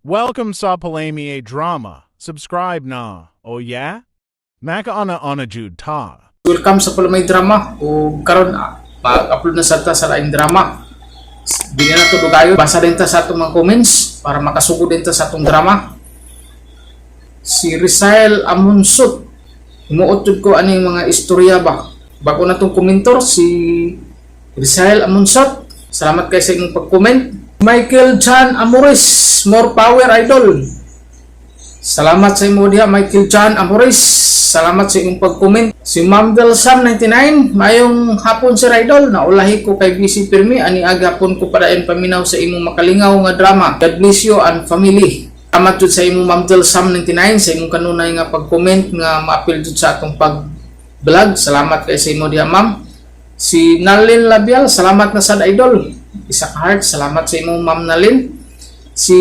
Welcome sa Palami Drama. Subscribe na. Oh yeah? Makaana ana jud ta. Welcome sa Palamay Drama. O karon mag-upload na sa ta sa laing drama. Di na nato dugayo. Basa din ta sa atong mga comments para makasugod din ta sa atong drama. Si Risael Amunsot. Himuot jud ko aning mga istorya ba. Bago na tong komentor si Risael Amunsot. Salamat kay sa imong pag-comment. Michael John Amores, more power, idol. Salamat sa imo diha, Michael John Amores. Salamat sa imong pag-comment. Si Ma'am Del Sam 99, mayong hapon, Sir Idol. Naulahi ko kay busy pirmi ani agapon ko padayon paminaw sa imong makalingaw nga drama. God bless you and family. Salamat jud sa imong, Ma'am Del Sam 99, sa imong kanunay nga pag-comment nga maapil jud sa atong pag-vlog. Salamat kay sa imo diha, Ma'am. Si Nalin Labial, salamat na sad, idol. Isa ka heart, salamat sa imong, Ma'am Nalin. Si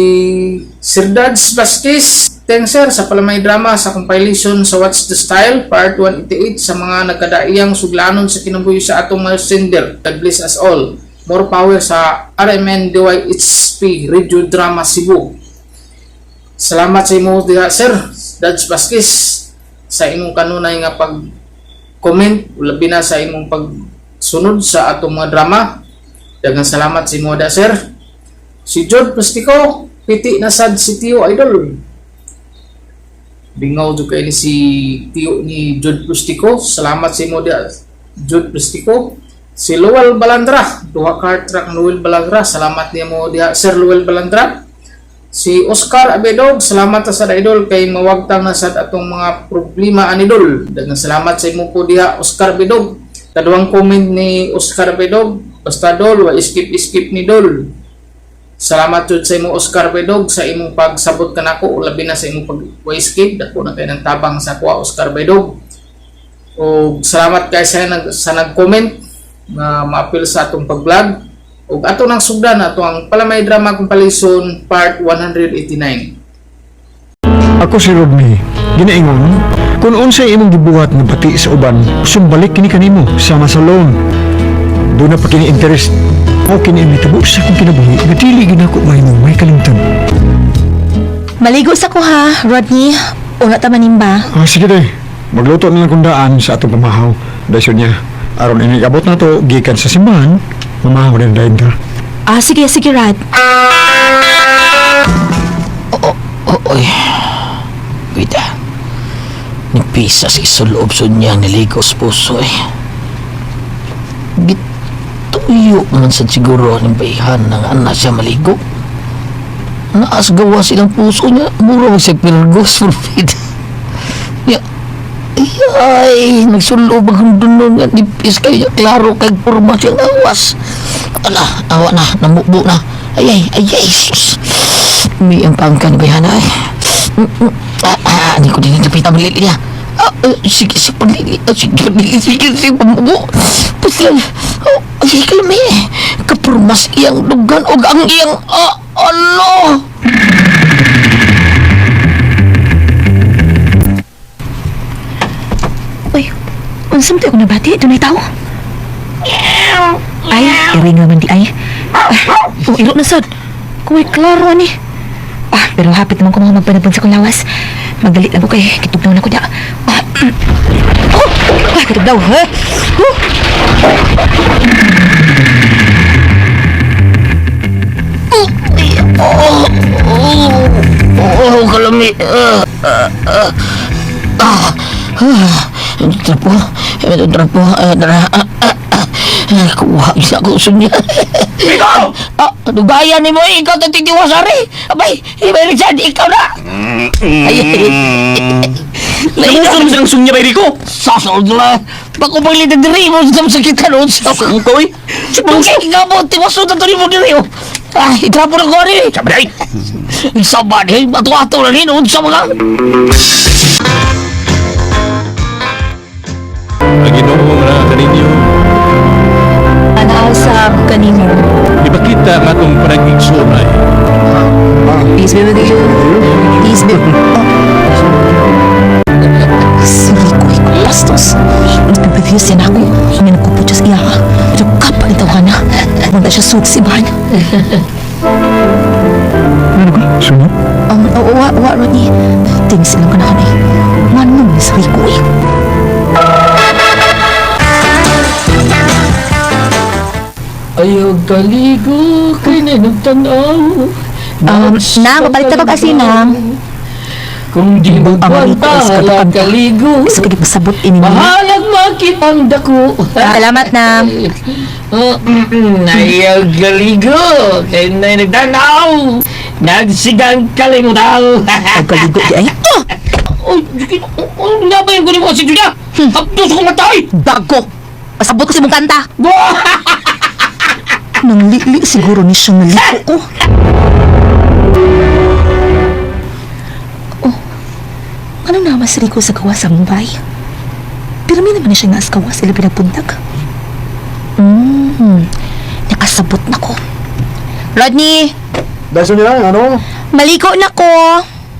Sir Dads Vasquez, thanks, sir, sa Palamay Drama sa compilation sa What's the Style Part 188 sa mga nagkadaiyang suglanon sa kinabuhi sa atong mga sender. God bless us all. More power sa RMN DYHP Radio Drama Cebu. Salamat sa imo diha, Sir Dads Vasquez, sa imong kanunay nga pag comment, labi na sa imong pagsunod sa atong mga drama. Daghang salamat sa imo da, sir. Si Jod Plastico, piti na sad si Tio, idol. Bingaw jud kay ni si Tio ni Jod Plastico. Salamat sa imo da, Jod Plastico. Si Lowell Balandra, duha ka truck Lowell Balandra. Salamat niya mo diha, Sir Lowell Balandra. Si Oscar Abedog, salamat sa idol kay mawagtang na sad atong mga problema ani, idol. Daghang salamat sa imo po diha, Oscar Abedog. Kaduhang comment ni Oscar Abedog, basta dol, wa skip skip ni dol. Salamat jud sa imo, Oscar Bedog, sa imong pagsabot kanako, labi na sa imong pag skip. Dako na kay ng tabang sa kuha, Oscar Bedog. O salamat kay sa nag-comment nga maapil sa atong pag-vlog. Ug ato nang sugdan ato ang Palamay Drama Compilation Part 189. Ako si Rodney. Ginaingon, kung unsay imong gibuhat nga bati sa uban, sumbalik kini kanimo sama sa loan. Duna pa kini interest. O kini ang nitabo sa akong kinabuhi nga dili gyud nako mahimong may kalimtan. Maligo sa ko ha, Rodney. Una ta manimba. Ah, sige day. Magluto na lang kung daan sa atong pamahaw. Dayon niya, aron ini abot na to gikan sa simbahan, mamahaw din dayon ta. Ah, sige, sige, Rod. Oh, oy. Wait ah. Nagpisa sa isuloob so niya naligo sa puso eh. Gituyo man sad siguro ng bayhan ng anak siya maligo. Naas gawa silang puso niya. Mura mag siya pirgos for. Ya, ay, nagsulob ang dunon nga nipis kayo. Klaro kay porma siyang awas. Ala, awa na, namubo na. Ay, ay, ay, ay, sus. May ang pangka ni bayhana ay. Ah, ah, hindi ko din napita malili niya. Ah, sige, sige, palili. Ah, sige, palili, sige, sige, pamubo. Basta, oh, ay, kalami. Kapurmas iyang dugan og ang iyang, ah, ano? Uy, unsam tayo ko nabati? Dunay tao? Ay, iri nga man di ay. Ah, oh, iro na sad. Kuy, klaro ani. Ah, pero hapit naman ko mga magpanabon sa kong lawas. Magdali lang ko kay kitugnaw na ko da. Ah, Oh, ah, kitugnaw, ha? Oh. Oh, oh, oh, kalami. Ah, ah, ah, ah, ah. Trapo, trapo, ah, tara, ah, ah, ah. Ah, kuha isa ko sa niya. Ikaw! Ah, dugayan ni mo, eh. Ikaw tagtitiwasari. Abay, ibay Richard, ikaw na. Ay, ay. Namuso naman silang sunya bay Rico. Sasol na. Bako bang lita diri mo sa sakit ka noon sa Ang koy. Dugay ka mo, tiwaso na to ni mo diri. Oh. Ah, itrapo na ko rin. Sabay. Sama ni, ato-ato na rin, unsa mga. Ang Ginoo nga kaninyo. Anaasap kanimo. Ipakita ang atong panagigsunay. Peace be with you. Peace be. Oh. Sige ko, ikaw bastos. Nagpipiviews yan ako. Hindi nagkupo siya sa iya ka. Pero kapag itaw ka na, wala siya suot si Ban. Ano ka? Sunya? Oo, wa, wa, Rodney. Tingis lang ka na kanay. Manong ni sa Rico eh. Ayaw kaligo kay na nagtanaw. Na, mapalit na kog asin, ah. Kung di Ang magkwanta, Rico is hala katapang- kaligo. Sa kagit masabot ini niya. Bahalag makitang dako. Salamat na. Ayaw kaligo kay na nagtanaw. Nagsigang kalimutan. Ang kaligo di ay. Oy, oh, nga ba yung gunin mo si Julia? Hapdos ko matay! Bago! Pasabot ko sa imong kanta. Nang lili siguro ni siya naliko ko. Oh, ano naman si Rico sa gawa sa Mumbai? Pero may naman na siya nga sa gawa sila pinapuntag. Nakasabot na ko. Rodney, Dahil Sonya, ano? maliko na ko.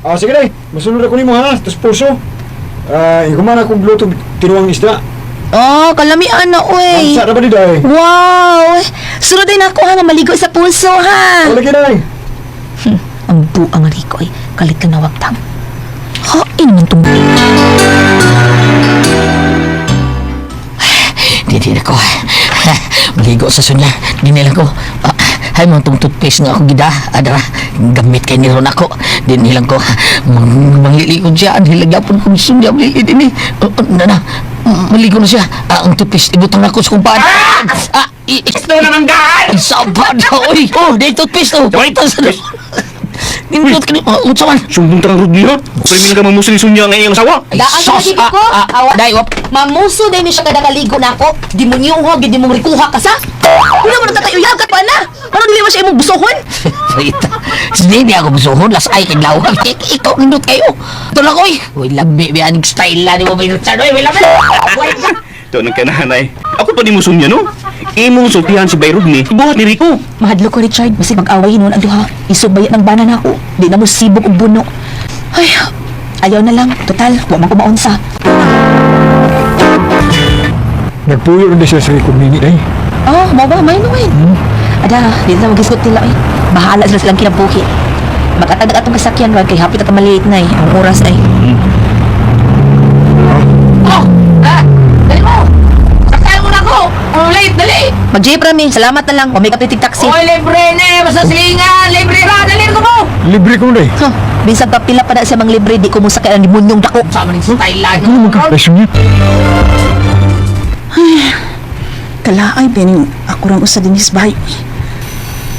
Ah, sige day. Masunod ako nimo ha. Tapos puso. Ah, ikuman akong luto tinuang isda. Oh, kalamian na, oy. Sa ra ba di day? Wow! Sunod din ako ha, nga maligo sa puso ha. Wala day. Ang buang Rico ay kalit ka na wagtang. Hain man tong Di din ako. Maligo sa sunya. Di nila ko. Ah, hay mga tong toothpaste nga ako gida. Adara, gamit kay niron ako. Di nilang ko. Manglilikod siya. Ang hilagyapon kong sunya. Malili din eh. Oh, oh, na na. Maligo na siya. Ah, ang toothpaste. Ibutang ako sa kong paan. Ah, Ito naman gaan! Saba na, oy. Oh, di toothpaste. Oh, Wait, Ito sa... Nindot ka ni... Oh, unsa man? Sumbong tarang Rodney ha? Pwede ka mamusin ni Sonya nga iyang asawa. Ay, Daan sa sos, kaligo ko. ah, ah, Awa. Day, wap. Mamuso din ni siya kada kaligo na ako. Demonyo ho, gid mong rikuha ka sa. Wala mo natatayo ka pa na. Ano dili mo siya imong busohon? Rita, hindi ako busuhon. Las ay kay lawag. Ikaw nindot kayo. Ito lang, oy. Uy, labi, biyan style na ni mo may Richard. Oy, labi. Ito nang kanahanay. Ako pa di mo Sonya no? Imong sultihan si Bay Rodney, buhat ni Rico. Mahadlo ko Richard, basig mag-away noon ang duha. Isubay ng bana na ako. Di na mo sibog og buno. Ay, ayaw na lang. Total, wa man ko maunsa. Nagpuyo rin siya sa Rico nini day. Oh, mo ba? May nuwin. Ada, di na magisgot nila eh. Bahala sila silang kinabuhi. Makatagdag atong kasakyan, Rod, kay hapit at maliit na eh. Ang oras ay. Oh, ah, dali mo. Sakyan mo na ako. Oh, late, dali. Mag-jeep rami, salamat na lang. Wa may kapitig taxi. Oy, libre na eh. Basta silingan. Libre ba? Dali ko mo. Libre ko day. Huh, binsang kapila pa na siya mang libre, di ko mo sakay ang demunyong dako. Sama ng style lang. Ano man ka? Dahil Sonya. Kalaay, bening ako rang usa din bahay.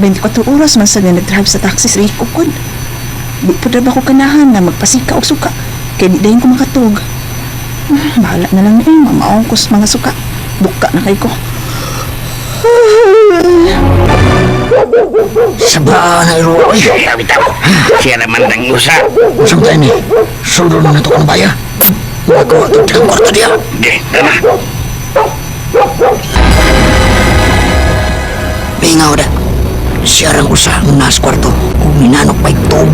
24 oras man sa nag-drive sa taxi sa Rico kon. Di po ba ko kanahan na magpasika og suka. Kay di dayon ko makatug. Bahala na lang eh, mamaong ko sa mga suka. Buka na kay ko. Saba na iro, oy. Siya naman ang usa. Usang tayo ni. Sulod na ito kong baya. Magawa ito sa kwarto diya. Okay, tara. Bingaw da. Siya rang usa ang nasa kwarto. Kung ninanok pa'y tug.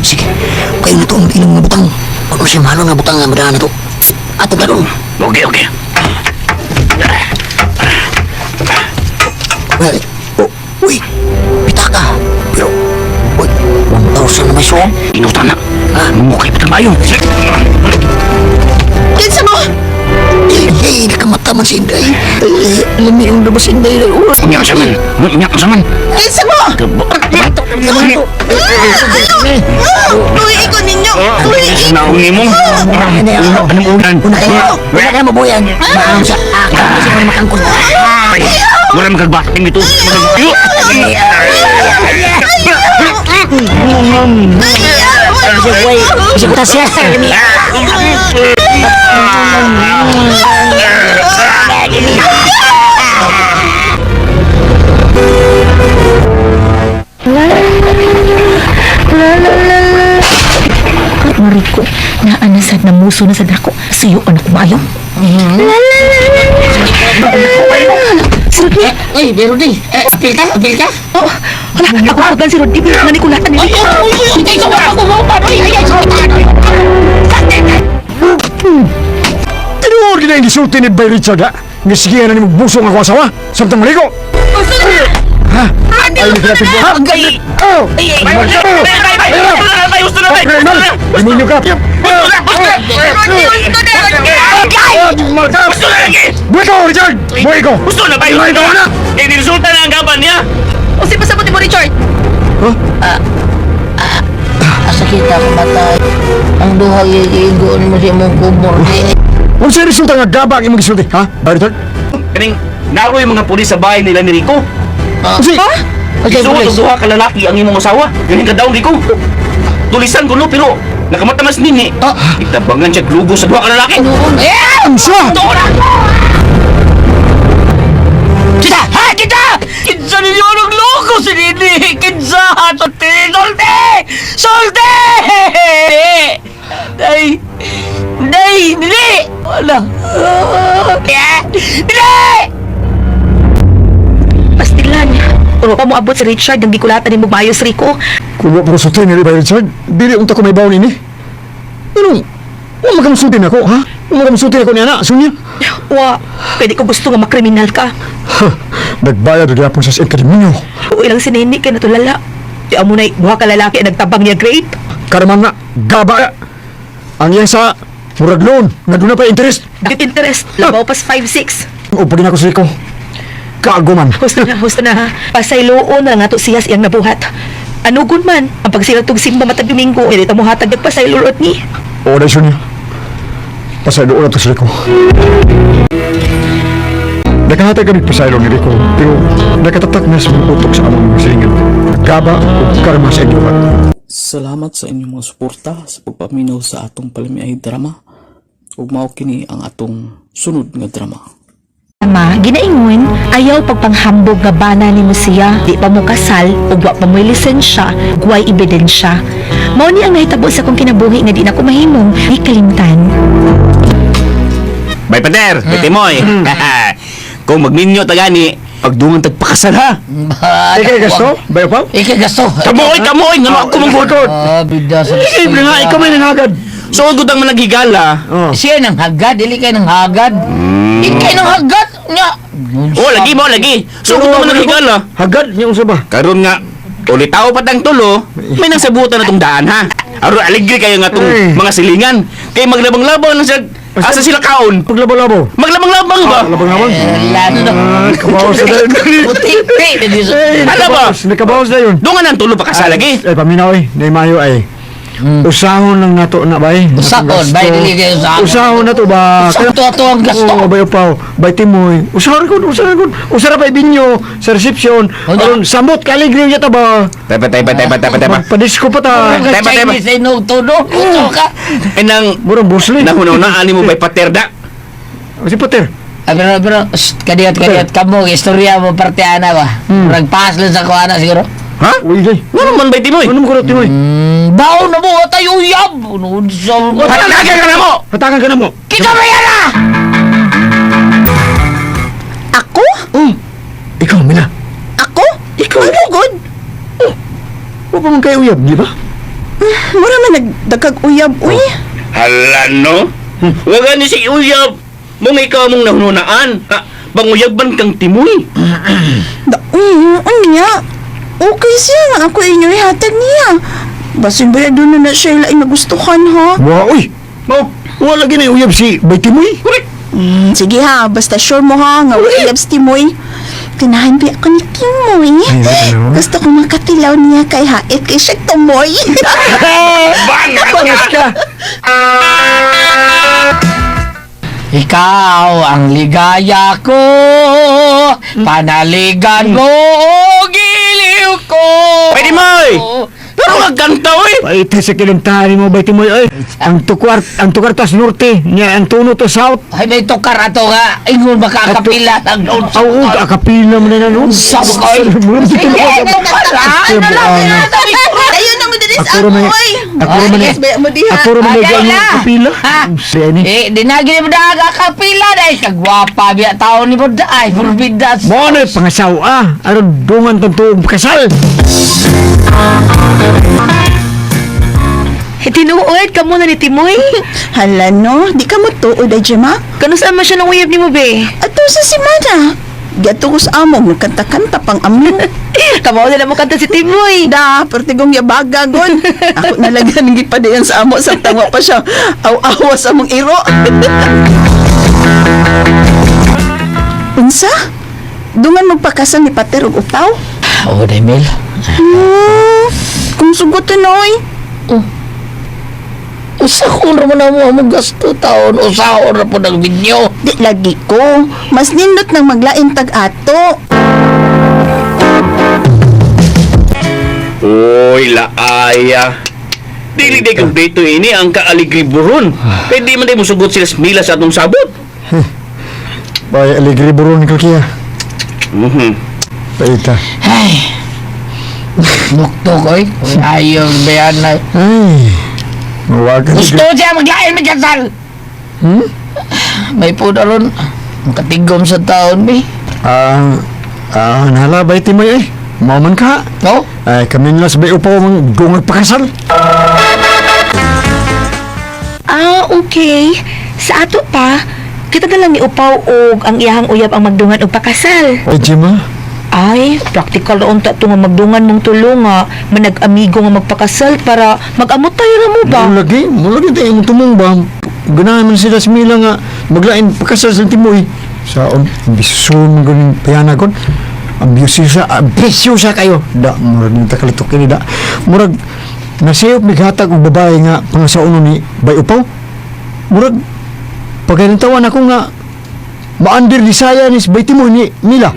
Sige, kayo na to ang ilang nga butang. Kung siya mahalo nga butang nga madaan na to. Ato ka doon. Okay, okay. Well, oh, uy, pitaka. Pero, uy, 1,000 na may suwang. Inutan na. Mukhay pa tayo. Kinsa mo? Eh, eh, nakamata man si Inday. Eh, alam niyo yung labas Inday. Uy, Unya ka sa man. Unya ka sa man. Kinsa mo? Tuwi ko ninyo. Tuwi. Naungi mo. Anong ulan? Una kayo, wala ka mabuyan. Maam sa akin kasi mo makangkot. Ay, wala magkagbating ito. Uy, kasi ko siya. Mariko, naa na sad na muso na sad ako. Suyo anak maayo. La la la la la. Si Rodney. Uy, meron din. Eh, apil ka, apil ka. Oh, hala, ako pagkan si Rodney. Nga ni kulatan ni Ay, ay, ay, ay, ay, ay, ay, ay, ay, Tinuod gid ang gisulti ni Bay Richard ha. Nga sige na nimo buso nga akong asawa. Samtang maligo. Ha? Ay, grabe ba? Ay! Oh! Ay! Ay! Bay, bay, bay, bay! Gusto na, bay, gusto na, bay! Okay, Gusto na! Demonyo ka! Gusto na! Gusto na! Gusto na lagi! Buhay ko, Richard! Buhay ko! Gusto na, bay! Buhay ko na! Eh, niresulta na ang gaban niya! O si pasabot mo, Richard. Asa kita ko matay. Ang duha giigo mo sa imong kubor. Unsa resulta nga gaba ang imong gisulti, ha? Bay Richard? Kaning, naroy mga pulis sa bahay nila ni Rico. Unsa? Kasi Isuot pulis. og duha ka lalaki ang imong asawa. Ganing ka daw Rico. Tulisan ko no, pero nakamatamas nini. Ah. Itabangan siya glugo sa duha ka lalaki. Eh! Unsa? Tuon na! Kita! Ha! Kita! Kinsa ninyo ang loko si Nini! Kinsa! Sulti! Sulti! Sulti! Day! Day! Nini! Wala! Nini! Pastilan. Uro pa mo abot si Richard ang gikulatan ni Mubayos Rico. Kung wa mo sulti ni Bay Richard, dili unta ko may bawon ini. Anong? Wa makamsulti nako, ha? Wa makamsulti nako niya na, sunya. Wa, pwede ko gusto nga makriminal ka. Ha, nagbayad og gyapon sa SM Demonyo. Oo ilang si Nini kay natulala. Di amo na duha ka lalaki ang nagtabang niya grape. Karaman na, gaba. Ang iyang sa murag loan nga duna pa interest. Bakit interest? Labaw pas 5-6. O pagin ako sa Rico. Kaago man. Husto na, husto na ha. Pasayloon na lang ato siya siyang nabuhat. Anugon man, ang pagsilatog simba matag Domingo, hindi ta mohatag nagpasaylo ni. Oo na siya niya. Pasaylo na to si Rico. Nakahatag kami pasaylo ni Rico, pero nakatatak na sa mga utok sa among mga silingan. Gaba o karma sa inyo. Salamat sa inyong mga suporta sa pagpaminaw sa atong palamiay drama ug mao kini ang atong sunod nga drama. Ma, ginaingon, ayaw pagpanghambog nga bana ni mo siya, di pa mo kasal, ug wa pa mo'y lisensya, guway ebidensya. Mao ni ang nahitabo sa akong kinabuhi nga di na ko mahimong di kalimtan. Bay Pater, bay Timoy. Kung magminyo ta gani, pagdungan tagpakasal ha. Ikay gasto? Bayo pa? Ikay gasto! Kamoy, kamoy, ngano ako manggod. Ah, bida sa Siyempre nga, ikaw may nanghagad. So gud ang managhigala. Oh. Siya nang hagad, dili kay nang hagad. Ikay nang hagad nya. Oh, lagi mo lagi. So gud ang managhigala. Hagad niya unsa ba? Karon nga ulitaw pa tang tulo, may nang sabutan na tong daan ha. Aron aligre kayo nga tong Ay. mga silingan. Kay maglabang-labang lang sila asa sila kaon. Paglabo-labo. Maglabang-labang ba? Labang-labang. Lano. Ah, kabawas na yun. Puti, Eh, Ano ba? Nakabawas na yun. Dungan ang tulo pa kasal lagi. Ay, paminaw eh. Naimayo ay. Usahon lang nato na bay. Usahon, bay, dili kayo usahon. Usahon na to ba? Sakto ato ang gasto. Oo, bay upaw. Bay timoy. Usahon ko, usahon ko. Usara pa binyo sa reception. Ano? Aron samot kaligri niya ta ba? Tepa tepa tepa tepa tepa. Magpadisko pa ta. Tema, tema. Chinese ay no todo. Gusto ka. Inang Murang busli. nahuna-unaan nimo bay Pater da. Si Pater. Ah, pero pero shh, kadiyot kadiyot kamo istorya mo parte ana ba. Murag pass lang sa kuana siguro. Ha? Uy, day. Ngano man bay Timoy? Ano mo ko timoy? Baon na mo tayo uyab. Unsa mo. Hatagan ka na mo. Hatakan ka na mo. Kita ba yan ah? Ako? Ikaw, Mila. Ako? Ikaw? Ano good? Wa pa man kayo uyab, di ba? Mura man nagdagkag uyab, uy. Hala no. Wa gani si uyab. Mong ikaw mong nahununaan. Ha, banguyab man kang Timoy. Da, uy, unya. Okay siya nga ako inyo ihatag niya. Basin ba doon na na siya ilaing nagustuhan, ha? Wa, uy. Mo. Wala gina uyab si Bay Timoy. Correct. Sige ha, basta sure mo ha, nga wa uyab si Timoy. Ganahan ba ako ni Timoy? Ay, ano? Gusto ko makatilaw niya kay hait kay siya tumoy. Bangas ka. Ikaw ang ligaya ko, panaligan mo, giliw ko. Pwede mo Pero magkanta oy. Paite sa kilintahan mo, Bay Timoy. Oy, ang tukwar, ang tukartas norte, niya ang tuno to south. Ay, may tukar ato nga. Ingon makakapila ang noon. Aw, oh, akapila mo na na, no? Sa ko. Murag dito mo. Sige, tukar ha. Ano lang, Ayun na mo diri sa Ako ra may- ako, oy. ako ra man- Yes, ba mo diha. Ako ra man Agay nag na. kapila. Ha? Siya ni. Eh, dinagi mo na kakapila dahil kagwapa biya tao ni mo ay forbidden. Mo na pangasawa ah. Aron dungan tanto kasal. Tinuod kamo na ni Timoy. Hala no, di ka mo tuod ay Gemma. Kano saan man siya nang uyab ni mo be? Ato sa simana. Giadto ko sa amo, nagkanta-kanta pang amo. Kamao na mo kanta si Timoy. Da, pertigong yabaga gon. Ako nalaga nang gipadayan sa amo sa tangwa pa siya. Aw-awa sa among iro. Unsa? Dungan magpakasal ni Pater og upaw? Oo, day, Mel. Kung sugotin oy. Usahon ra man na mo among gasto taon. Usahon ra po ng binyo. Di lagi ko. Mas nindot nang maglain tag ato. Uy, laaya. Dili di kumpleto ini ang kaaligri buron. Kay di man di musugot sila sa Mila sa atong sabot. Bay, aligri buron ka kiya. Paita. Ay. Nuktok, oy. Uy, ayaw, bayan na. Ay. Mawagan. Gusto siya maglain may kasal. Hmm? May po na ron. Ang katigom sa taon, mi. Nahala bay Timoy eh. Mauman ka. No? Ay, kami nila sa bay upaw mang gungag pakasal. Ah, okay. Sa ato pa, kita na lang ni Upaw og ang iyahang uyab ang magdungan og pakasal. Ay, Gemma. Ay, practical roon ta to nga magdungan mong tulo nga manag-amigo nga magpakasal para mag-amot tayo ra mo ba? Mulagi tayo imong tumong ba? Ganahan man sila sa Mila nga maglain pakasal sa Timoy. Saon, ambisyon mo ganing payana kon. Ambisyosa, ambisyosa kayo. Da, murag nang takalitok kini da. Murag, nasayop mighatag og babae nga pangasauno ni Bay Upaw. Murag, pagkalintawan ako nga maandir ni saya ni Bay Timoy ni Mila.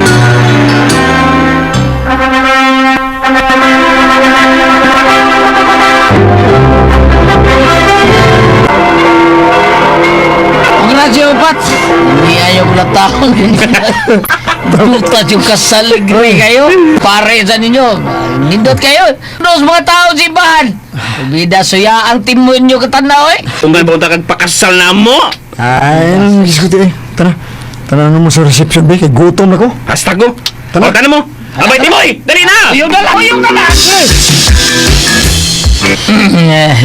Ang grasya, Pat. Hindi ayaw ko na taon. Butas yung kasaligre kayo. Pare sa ninyo. Nindot kayo. Dos mga tao si Bahan. Ubida suya ang timoy nyo katanaw eh. Tunggan ba kag pakasal na mo? Ay, nang diskuti eh. Tara, tara na mo sa reception ba? Kay gutom na ko. Hashtag ko. Tara. O, tana mo. Abay, Timoy! Dali na! Uyog na lang! Uyog na lang!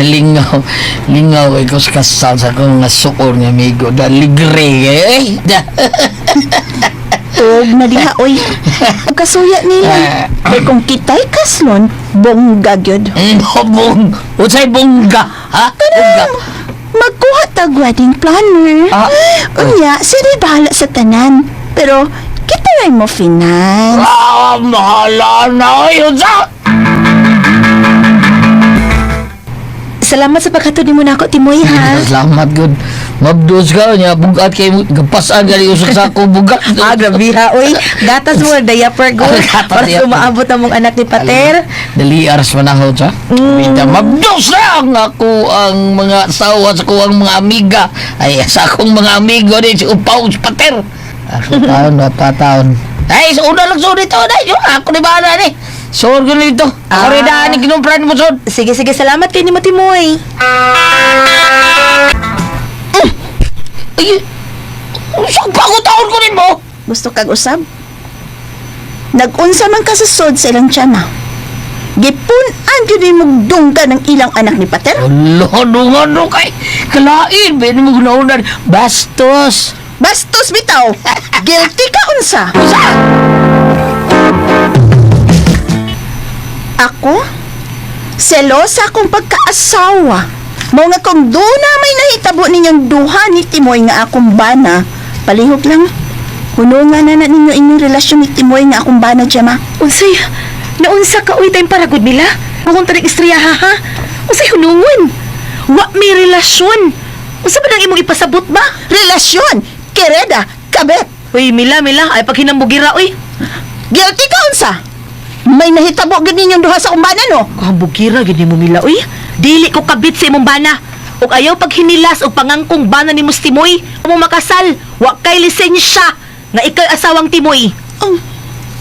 Lingaw. Lingaw eh ko sa kasal sa akong nga sukor nga amigo. Da ligre eh. Da. Og na diha oy. Ang kasuya nila. Kay kung kita'y kaslon, bongga gyud. Bong. Unsay bongga? Ha? Bongga. Magkuha tag wedding planner. Ah. Unya, sila bahala sa tanan. Pero kita rin mo finance. Ah, mahala na oy. Unsa? Salamat sa paghatod nimo nako Timoy ha. Salamat gud. Mabdos ka niya bugat kay gapasan gali usok sa ako bugat. Ah, grabe ha, oy. Gatas mo diaper go. Gatas Para diaper. umaabot ang mong anak ni Pater. Dali aras manahod sa. Bida mabdos na ang ako ang mga asawa sa ko ang mga amiga. Ay sa akong mga amigo ni si Upaw si Pater. Ako taon na taon. Ay sa una lang sud ito dai. Ako ni bana ni. Sor ko nito. Ako rin daan ni kinumpran mo sod. Sige, sige, salamat kay nimo Timoy. Ay, usag pa ko taon ko nimo. Gusto kag usab? Nagunsa man ka sa sod sa ilang tiyana. Gipun-an gyud nimo dunggan ng ilang anak ni Pater. Alo, dungan no kay kalain ba mo ginaunan bastos. Bastos bitaw. Guilty ka unsa? Usa! Ako? Selosa akong pagkaasawa. Mao nga kung doon na may nahitabo ninyong duha ni Timoy nga akong bana, palihog lang. Hunungan na na ninyo inyong relasyon ni Timoy nga akong bana, Gemma. Unsay, naunsa ka uy tayong paragod nila? Akong tanig istriya ha ha? Unsay hunungon? Wa may relasyon. Unsa ba nang imong ipasabot ba? Relasyon! Kereda! Kabet! Uy, Mila, Mila, ay paghinambugira uy. Guilty ka unsa? May nahitabo gyud ninyong duha sa akong bana, no? Kahambugira gid nimo Mila uy. Dili ko kabit sa imong bana. Ug ayaw paghinilas og pangangkong bana nimo si Timoy. Mo makasal, wa kay lisensya nga ikay asawang Timoy. Oh.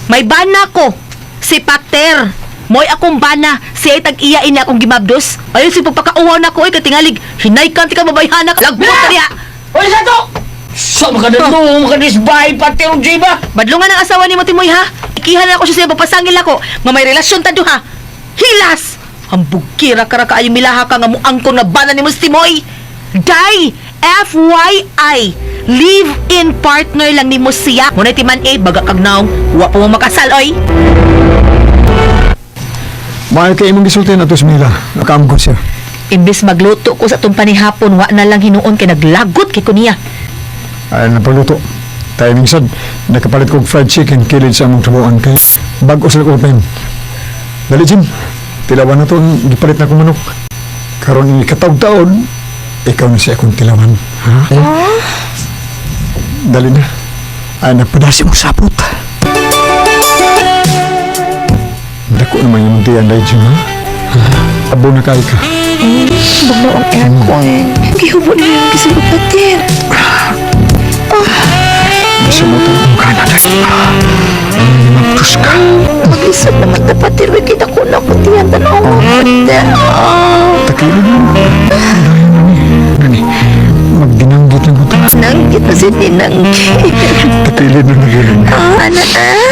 May bana ko. Si Pater. Moy akong bana, siya ay tag-iya ini akong gimabdos. Ayun si pagpakauwaw na ko, oy, katingalig. Hinay ka, ti ka mabayhana ka. Lagbot ka niya. Oy sa to. Sa makadalo makadisbay pati og jiba. Badlungan ang asawa ni mo, Timoy, ha? Ikihan na ako siya sa'yo, papasangil ako. Nga may relasyon ta duha. Hilas! Hambugkira ka ra kaayo milaha ka nga muangkong na bana ni mo si Timoy. Day! FYI! Live-in partner lang nimo siya. Muna ti man eh, baga kag naong, wa pa mo makasal, oy. Maayo kay imong gisulti na to si Mila. Nakaamgo siya. Imbes magluto ko sa atong panihapon, wa na lang hinuon kay naglagot kay ko niya. Ay, napagluto. Timing sad. Nakapalit kog fried chicken kilid sa among trabuan kay bag-o sa open. Dali, Jim. Tilawan na to ang gipalit na kong manok. Karon ini kataog-taon, ikaw na siya akong tilawan. Ha? Dali na. Ay, nagpadasi mong sapot. Dako naman yung tiyan, dahil, Jim, ha? Abo na kay ka. Bugnaw ang aircon. Gihubo na yung gisulod patin. Bisa mo itong mukha na dahil. Maptus ka. Mag-isip naman dapat pero kita ko na ko tiyan tanaw mo patin. Takilid mo. Dahil na ni. Gani. Magdinanggit lang ko ito. Nanggit na si dinanggit. Takilid na nagilid. Ah, ana ah.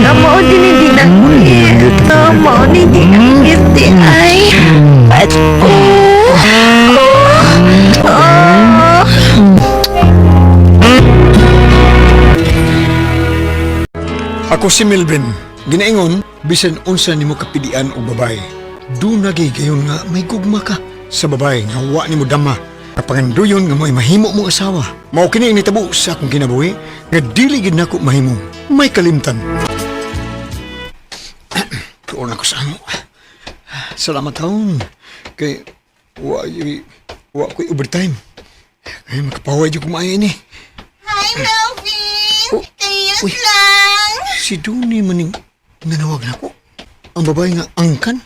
Ah, mao din ni dinanggit. Ah, mao ni dinanggit di ay. Patin. Oh. Oh. Ako si Melvin. Ginaingon, bisan unsa nimo kapidian og babae. Duna gay gayon nga may gugma ka sa babae nga wa nimo dama. Kapanganduyon nga mo'y mahimo mong asawa. Mao kini ang nitabo sa akong kinabuhi nga dili gid nako mahimo. May kalimtan. Tuon ako sa amo. Salamat taon. Kay wa wa ko'y overtime. Kay makapaway jud ko maayo ini. Hi, Melvin! Oh, Kayos uy. lang! Si Donnie maning nanawag na ako. Ang babae nga angkan.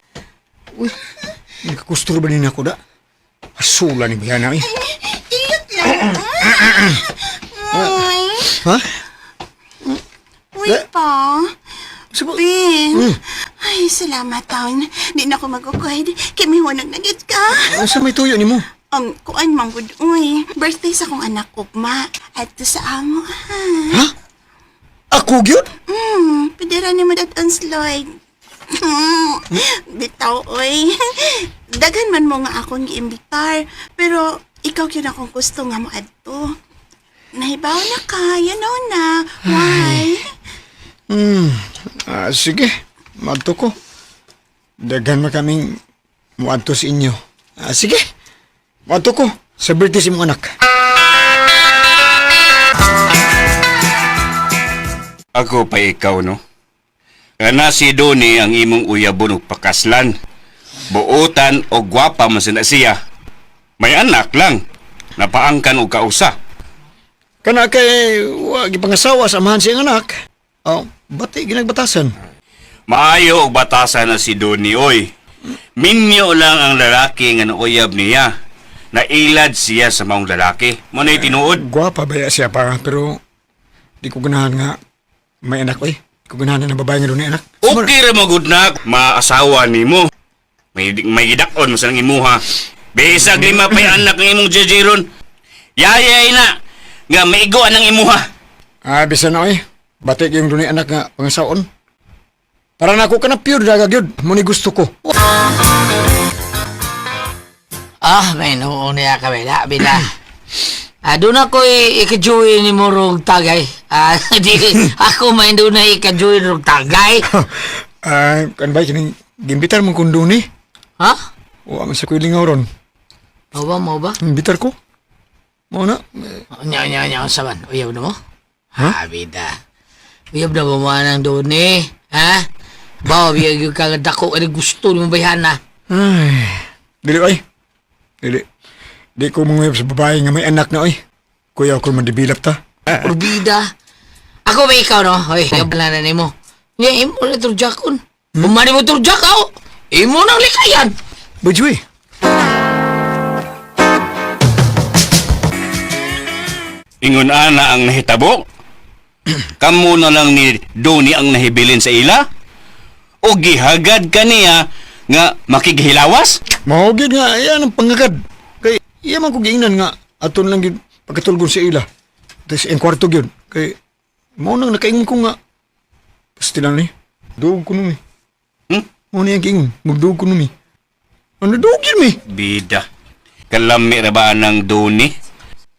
Uy, nakakustur ba din ako da? Asula ni Bayana eh. Kayos lang! Uy, Ha? uy pa. Sabo? Ben, ay, salamat taon. Di na ako magkukuhid. Kay may wanag na gid ka. Asa may tuyo ni mo? Kuan man gud, uy. Birthday sa kong anak, Ugma. At sa amo, ha? Ha? Ako gyud? Pwede ra ni madat-an slide. Bitaw, oy. Daghan man mo nga akong giimbitar, pero ikaw gyud akong gusto nga mo adto. Nahibaw na ka, you know na. Why? Ah, sige, madto ko. Daghan man kaming muadto sa inyo. Ah, sige, madto ko. Sa birthday sa imong anak. Ako pa ikaw, no? Kana si Donnie ang imong uyabon og pakaslan. Buotan o gwapa man sa na siya. May anak lang. Napaangkan og kausa. Kana kay wa gipangasawa sa amahan siyang anak. Oh, bati ginagbatasan. Maayo og batasan na si Donnie, oy. Minyo lang ang lalaki nga nauyab niya. Nailad siya sa maong lalaki. Mo na'y tinuod. Gwapa ba siya pa pero di ko ganahan nga may anak oy. Di ko ganahan na babae nga dunay anak. Okay ra mo gud na maasawa nimo. May gidakon mo sa nang imuha. Bisag lima pa'y anak ng imong jejeron. Yayay na nga maigoan ang imuha. Ah, bisan na oy. Bati yung dunay anak nga pangasaon. Para na ako ka na pure daga gyud. Mo ni gusto ko. Ah, may noon niya kami. Labi na. Ah, doon ako ikajuin ni Morong Tagay. Ah, di, ako may doon na ikajuin rog tagay. Ah, kan ba kining gimbitar mo kung duni? Ha? Wa man sa ko'y lingaw ron. Mao ba, mao ba? Imbitar ko. Mao na. Nya, nya, nya, saban. Uyab na mo? Ha? Bida. Uyab na mo mga nang doon eh. Ha? Bawa, biyag yung kagadako, ay gusto ni mo bayhan na. Ay. Dili oy. Dili. Di ko manguyab sa babae nga may anak na oy. Kuya ko man-develop ta. Urbida. Ako ba ikaw, no? Hoy, uyab na na nimo. Nya, imo na turjakon. Bumani mo turjak, aw! Imo nang likayan! Bujui. Ingon ana ang nahitabo. Kamo na lang ni Donnie ang nahibilin sa ila. O gihagad kaniya nga makighilawas? Mao gyud nga iyan ang pangagad. Kay iya man ko giingnan nga aton lang gyud pagkatulgon sa ila. Tas ang kwarto gyud kay mao nang nakaingon ko nga pasti lang ni. Duog ko numi. Hmm? Mao ni ang giingon, magduog ko numi. Ano duog yun mi? Bida. Kalami ra ba ng Donnie?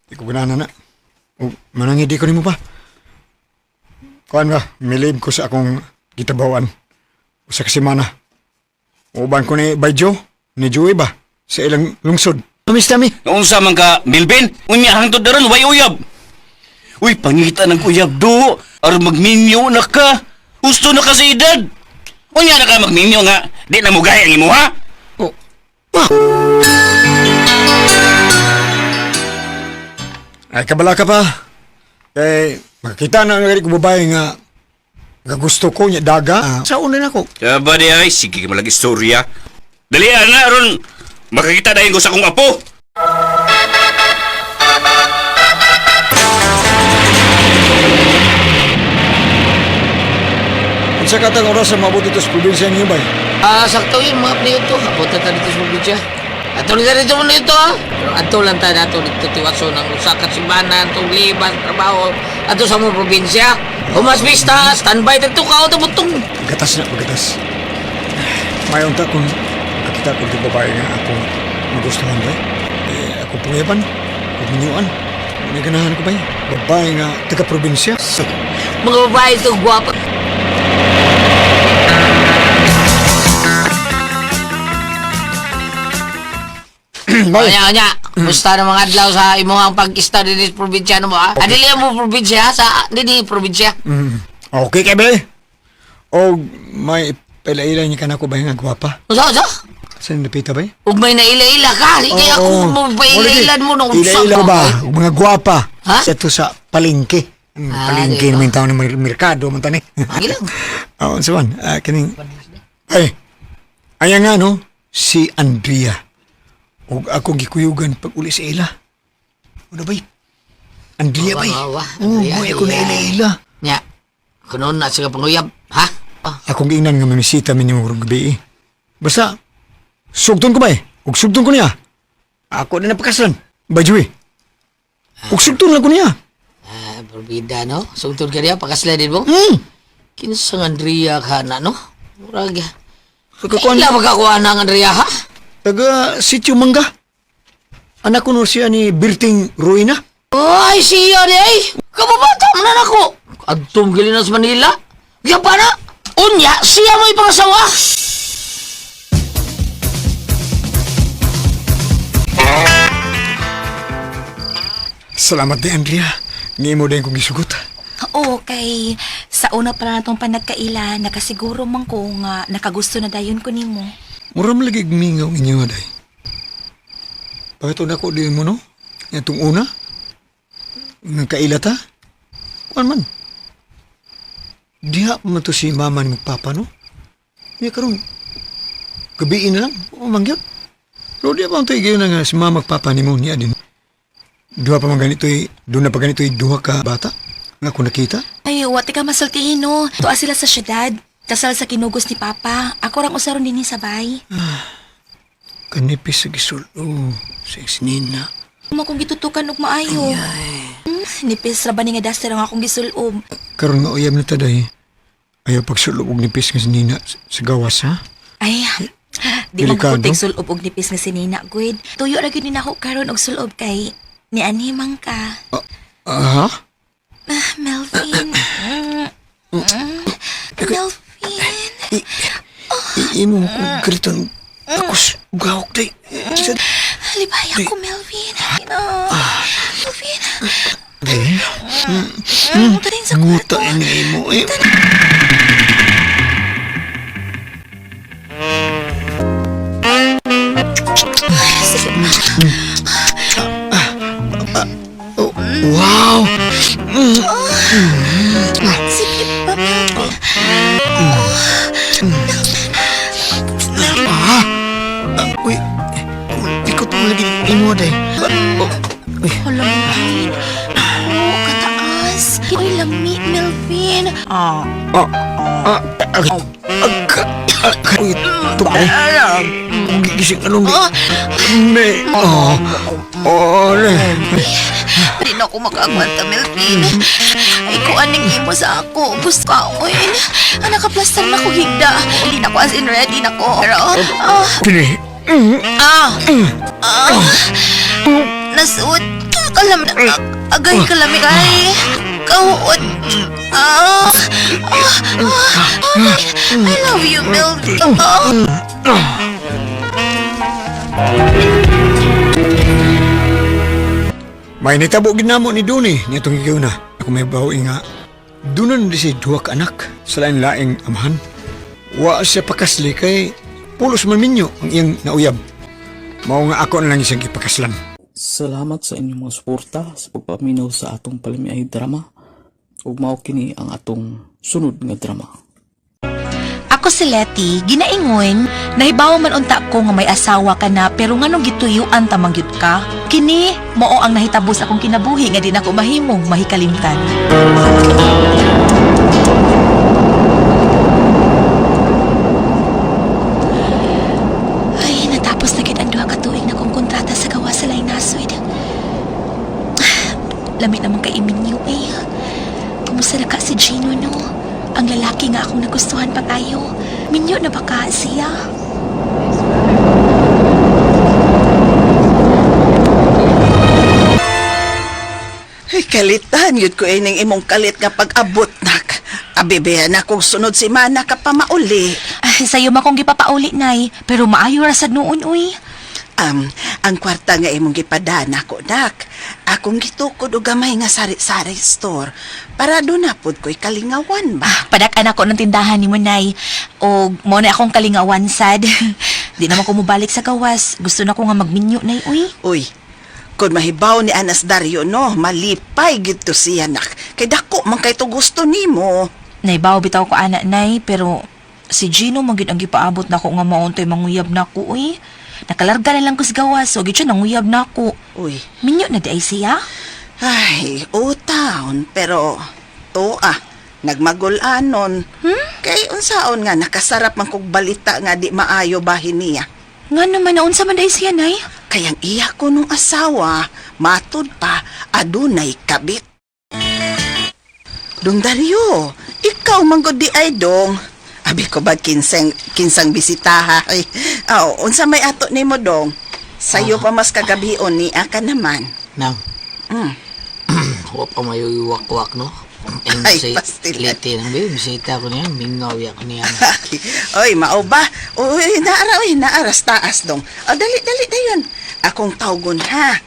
Di ko ganahan na. O, manangidi ko nimo pa. Kuan ba, milib ko sa akong gitabawan. Usa ka semana. Uban ko ni Bayjo, ni Joey ba, sa ilang lungsod. Miss Tami. Unsa man ka, Melvin? Unya hangtod daron way uyab. Uy, pangita ng uyab do. Aron magminyo na ka. Gusto na ka sa edad. Unya na ka magminyo nga. Di na mugahi ang imuha. Oh. Ah. Ay, kabala ka pa. Kay, makakita na nga ko babae nga nga gusto ko niya daga. Ah, sa una na ko. Aba di ay, sige ka malag istorya. Dali na aron makakita dayon ko sa akong apo. Unsa ka tang oras sa maabot dito sa probinsya niyo bay? Ah, sakto yun mga prito. Abot na ta dito sa probinsya. Ato na dito mo dito ha. Pero ato lang ta nato dito tiwaso ng usa ka simana, atong libas, trabaho. Ato sa mga probinsya. Humas bista, standby ta to ka auto butong. Gatas na, paggatas. Mayon ta kung makakita ko di babae nga akong magustuhan bay. Eh, ako pangayaban, pagminyuan. May ganahan ko bay. Babae nga taga-probinsya. Mga babae ito, gwapa. Bay, Anya, anya. Kumusta na mga adlaw sa imong pag-ista dinhi sa probinsya no mo ha? Adili mo probinsya ha? Sa dinhi probinsya. Okay kay bay. O may pailaila niya ka na ko bay nga gwapa. Unsa unsa? Saan napita bay? Ug may naila-ila ka. Hindi ako mo paila-ilan mo nung unsa Ila-ila ka ba? Ug mga gwapa. Ha? Sa to sa palengke. Ah, Palengke di ba? naman taon ng merkado man tani. Sige lang. Oo, unsa man? Ah, kining Ay. Aya nga no, si Andrea. Ug ako gikuyugan pag uli sa ila. Ano bay? Andrea bay. Wa, wa, wa. Oo, Andrea, mo'y ako na Andrea. ila-ila. Nya. Kunon na siya panguyab, ha? Ah, Akong giingnan nga mamisita mi nimo karong gabi. Eh. Basta sugton ko bay. Ug sugton ko niya. Ako na napakasan. By the way. Ug sugton lang ko niya. Ah, probida no. Sugtod ka niya pakasla din mo. Kinsa nga Andrea ka na no? Murag. Pagkakuan Kaila magkakuha na ang Andrea ha? taga Sitio Mangga. Anak ko no siya ni Berting Ruina. Ay, siya di ay. Kababata man na nako. Adtong gilin na sa Manila. Kaya pa na. Unya, siya mo ipangasawa. Salamat di Andrea. Ngimo din kong gisugot. Oo, kay sa una pa lang natong panagkaila, nakasiguro man ko nga nakagusto na dayon ko nimo. Mura man lagi mingaw inyo aday. Bakit una ko din mo no? Itong una? Nang kaila ta? Kuan man. Diha pa man to si mama ni magpapa no? Niya karon gabiin na lang. O mangyot. Pero diha pa man to igayon na nga si mama magpapa ni mo niya din. Duha pa man ganito doon na pa ganito duha ka bata. Nga ako nakita. Ay, wati ka masultihin no. Tuwa sila sa syudad. Kasal sa kinugos ni Papa. Ako rang usaron din sabay. Kanipis sa gisulo. Sa isnina. Mo akong gitutukan og maayo. Nipis ra ba ni nga duster ang akong gisulob. Karon nga uyab na taday. Ayaw pagsulob og nipis nga sinina sa gawas ha. Ay, di man Delikado. ko tig sulob og nipis nga sinina, Gwid. Tuyo ra gyud ni nako karon og sulob kay ni anhimang ka. Aha. Ah, Melvin. Melvin. Imo ko gariton. Ako gawok day. Sa Halibaya ko, Melvin. Ina. Melvin. day. Tara sa Nguta kwarto. ini imo. Eh. Sige pa. Oh, wow. Sige pa, Melvin. Uy. Ikot mo lagi imo day. Oh. Uy. Hala, Melvin. Oh, kataas. Uy, lami, Melvin. Ah. Ah. Ah. Ah. Ah. Uy, ito ba? Gigising anong Me. Oh. Oh. le. Di na ako makaagwanta, Melvin. Ay, ko aning imo sa ako. Gusto ka, uy. Ah, nakaplastar na ko higda. Hindi na ko as in ready na ko. Pero, ah, Kini. ah, ah, nasuot. Kalam na, Agay kalami ay. Kahuot. Ah, ah, ah, ah, I love you, Melvin. Ah. May nitabo gid namo ni Duni niya itong na. Ako may bawi nga. Dunan di siya duha ka anak sa lain-laing amahan. Wa siya pakasli kay pulos man minyo ang iyang nauyab. Mao nga ako na lang siyang gipakaslan. Salamat sa inyong mga suporta sa pagpaminaw sa atong palamiay drama. Ug mao kini ang atong sunod nga drama. Ako si Letty, ginaingon, nahibaw man unta ko nga may asawa ka na pero nganong gituyuan tamang gyud ka. Kini mao ang nahitabo sa akong kinabuhi nga di nako mahimong mahikalimtan. Ay, natapos na gid ang duha ka tuig na kong kontrata sa gawa sa laing nasod. Lami naman kay Iminyo eh. Kumusta na ka si Gino, no? Ang lalaki nga akong nagustuhan pa tayo. Minyo na ba ka siya? Ay, kalitan yun ko ining imong kalit nga pag-abot nak. Abibehan na kung sunod si mana ka pa mauli. Ah, sa'yo man kong gipapauli, Nay. Pero maayo ra sad noon, uy. Ang kwarta nga imong gipadana ko, nak. Akong gitukod og gamay nga sari-sari store para doon na pud ko'y kalingawan ba. Padak-an ako ng tindahan ni mo, Nay. O mo na akong kalingawan, sad. Di naman ko mobalik sa gawas. Gusto na ko nga magminyo, Nay, uy. Uy, kung mahibaw ni Anas Dario, no, malipay gid to siya, nak. Kay dako man kay to gusto nimo. Naibaw bitaw ko ana, Nay, pero si Gino man gyud ang gipaabot nako nga mauntoy manguyab nako, uy. Nakalarga na lang ko sa gawas, so gid siya nanguyab nako. Uy, Minyo na di ay siya. ay, o taon, pero to ah, nagmagulanon. Kay unsaon nga nakasarap man kog balita nga di maayo bahin niya. Nga naman, naunsa man di ay siya, Nay? Kayang iya ko nung asawa, matud pa, adunay kabit. Dong Dario, ikaw man gud di ay dong. Abi ko ba kinsang, kinsang bisitaha? Ay, aw, unsa may ato nimo dong? Sayo pa mas kagabion ni aka naman. Nang, Mm. wa pa mayo iwak-wak, no? Ay, pastilan. Liti nang babe, bisita ko niya, mingaw ya ko niya. Oy, mao ba? Uy, naara, uy, naaras taas dong. O, dali, dali, dayon. Akong tawgon ha.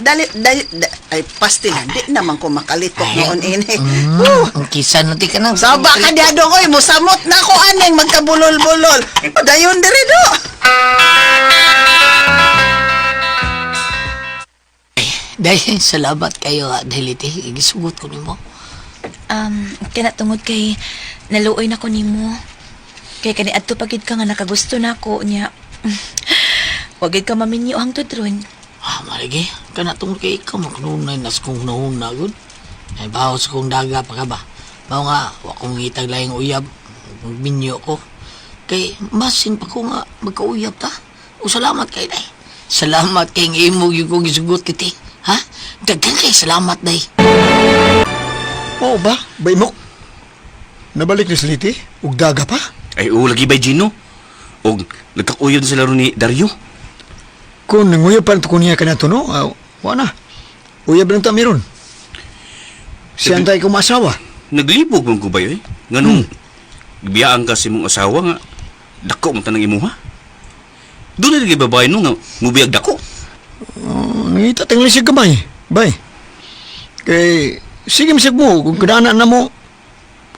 Dali, dali, ay, pastilan, di naman ko makalitok noon ini. Woo! Ang kisa na ti ka nang. Saba ka diha dong, oy, musamot na ko aneng magkabulol-bulol. O, dayon diri do. Dahil salamat kayo, ha, dahil iti, gisugot ko nimo. Kana tungod kay naluoy na ko nimo. Kay kani adto pagid ka nga nakagusto nako niya. Wagid ka maminyo hangtod ron. Ah, malagi, kana tungod kay ikaw, makununay nas kong nahuna, gud. Ay, baho sa kong daga pa ka ba? Mao nga, wa kong ngitag laing uyab, minyo ko. Kay, masin pa ko nga, magkauyab ta. O salamat kay day. Salamat kay ng imo yung kong gisugot kiti. Ha? Daghan kay salamat day. Mao ba? Baymok? Nabalik ni Sliti? Ug daga pa? Ay, oo, lagi bay Gino. Og nagkakuyon sila ron ni Dario. Kung nanguyab pa ko niya kanato no, ah, wa na. Uyab lang ta meron. Siya ang tayo kumasawa. Naglibog man ko ba eh? Nganong, biyaan ka sa imong asawa nga, dako man tanang imuha. Doon na lagi babae no nga, mubiyag dako. Oh, nangita tingli siya gamay. Bay. Kay sige misag mo kung kadana na mo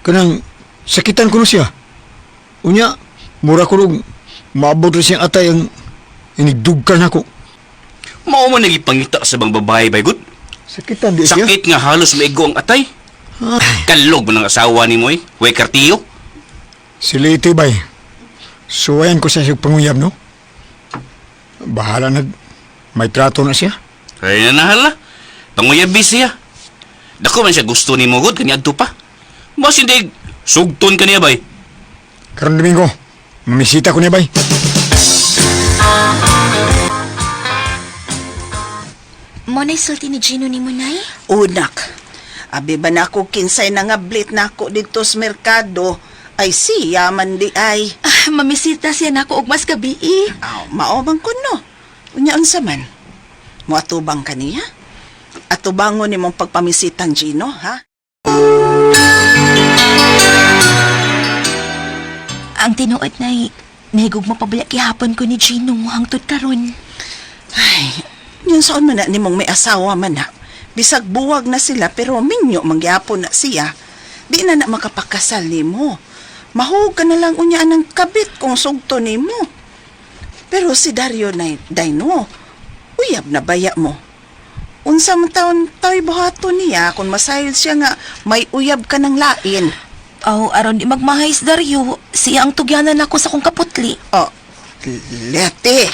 kanang sakitan ko no siya. Unya mura ko rog maabot rin siyang atay ang inigdugkan nako. Mao man nagipangita sa bang babae bay good. Sakitan di siya. Sakit nga halos maigo ang atay. Kalog man ang asawa ni mo eh. Way kartiyo. Si Liti bay. Suwayan ko sa siyang panguyab no. Bahala nag may trato na siya. Ay na nahala. Panguyabi siya. Dako man siya gusto ni mo good kani adto pa. Mas hindi sugton kaniya bay. Karon Domingo, mamisita ko niya bay. Mo na sulti ni Gino ni Munay? Unak, abi ba na ako kinsay nangablit na ako dito sa merkado? Ay siya man di ay. Ah, mamisita siya nako og mas gabi. eh. Aw, mao man ko no. Unya unsa man? Moatubang kaniya? Atubangon nimong pagpamisitan, Gino, ha? Ang tinuod na nahigugma pa bala gihapon ko ni Gino hangtod karon. Ay, yun saan man na nimong may asawa man na. Bisag buwag na sila pero minyo mangyapon na siya. Di na na makapakasal nimo. Mahug ka na lang unya ng kabit kung sugto nimo. Pero si Dario na Dino, uyab na baya mo. Unsa man taon tao'y buhaton niya kung masayod siya nga may uyab ka ng lain. Aw, aron di magmahay si Dario, siya ang tugyanan ako sa kong kaputli. Oh, lete.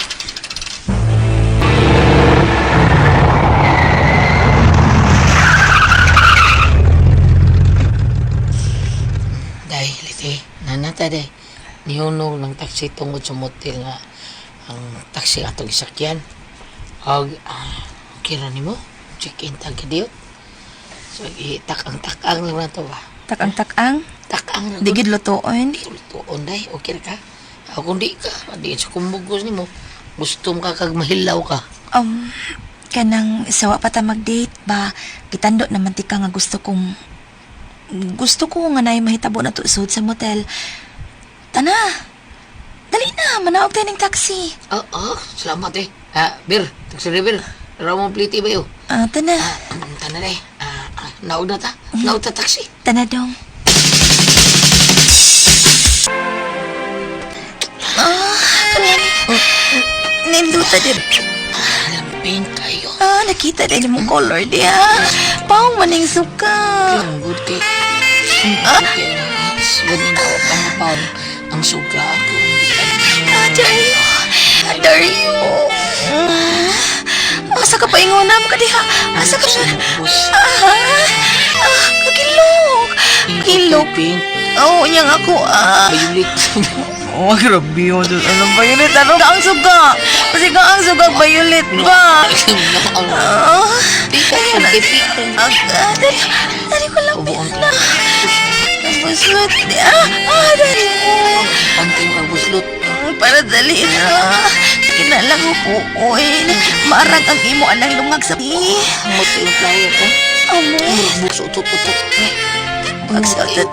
Day, liti. Nanata, day. Nihunong ng taxi tungod sa motel nga ang taxi atong isakyan. Og, kira nimo, check-in tag kadiyot. So, itak-ang-takang lang na to ba? Takang-takang, Takang lang. digid lutoon. Tuon, day. Okay ra ka? Ako kung di ka, di sa kumbugos nimo. Gusto mo ka kag mahilaw ka. Kanang sawa pa ta mag-date ba, kitando naman ti ka nga gusto kong gusto ko nga nay mahitabo na to sud sa motel. Tana. Dali na, manaog tayo ng taxi. Ah, salamat eh. Ah, Bir, taxi driver. Ramon pliti ba yun? Ah, tana. Tana day. Naog na ta. Naog ta taxi. Tana dong. Ah, kalami. Ninduta din. Lamping kayo. Ah, nakita din mong color diya. Paong maning suka. Ang good kay. Ang good kay. Ganun na ang pound. Ang suga ako. Ah, Dario. Dario. Ah, asa ka pa ingonam ka diha? Asa ka siya? Bus. Ah, kagilok. Kilok. Pink. Oh, niyang ako ah. Violet. Oh, grabe yun. Ano violet? Ano ka ang suga? Kasi ka ang suga, violet ba? Ah, Pink. Pink. ah, dali, dali ko lang. Ubuon Na. Buslot. Ah, ah, dali ko. Pantay mo ang buslot. Para dali na. Kinalang ko po, oy. Maarag ang imo anang lungag sa... Eh, Muti yung flyer ko. amoy. Buso utot-utot. Pagsaltat.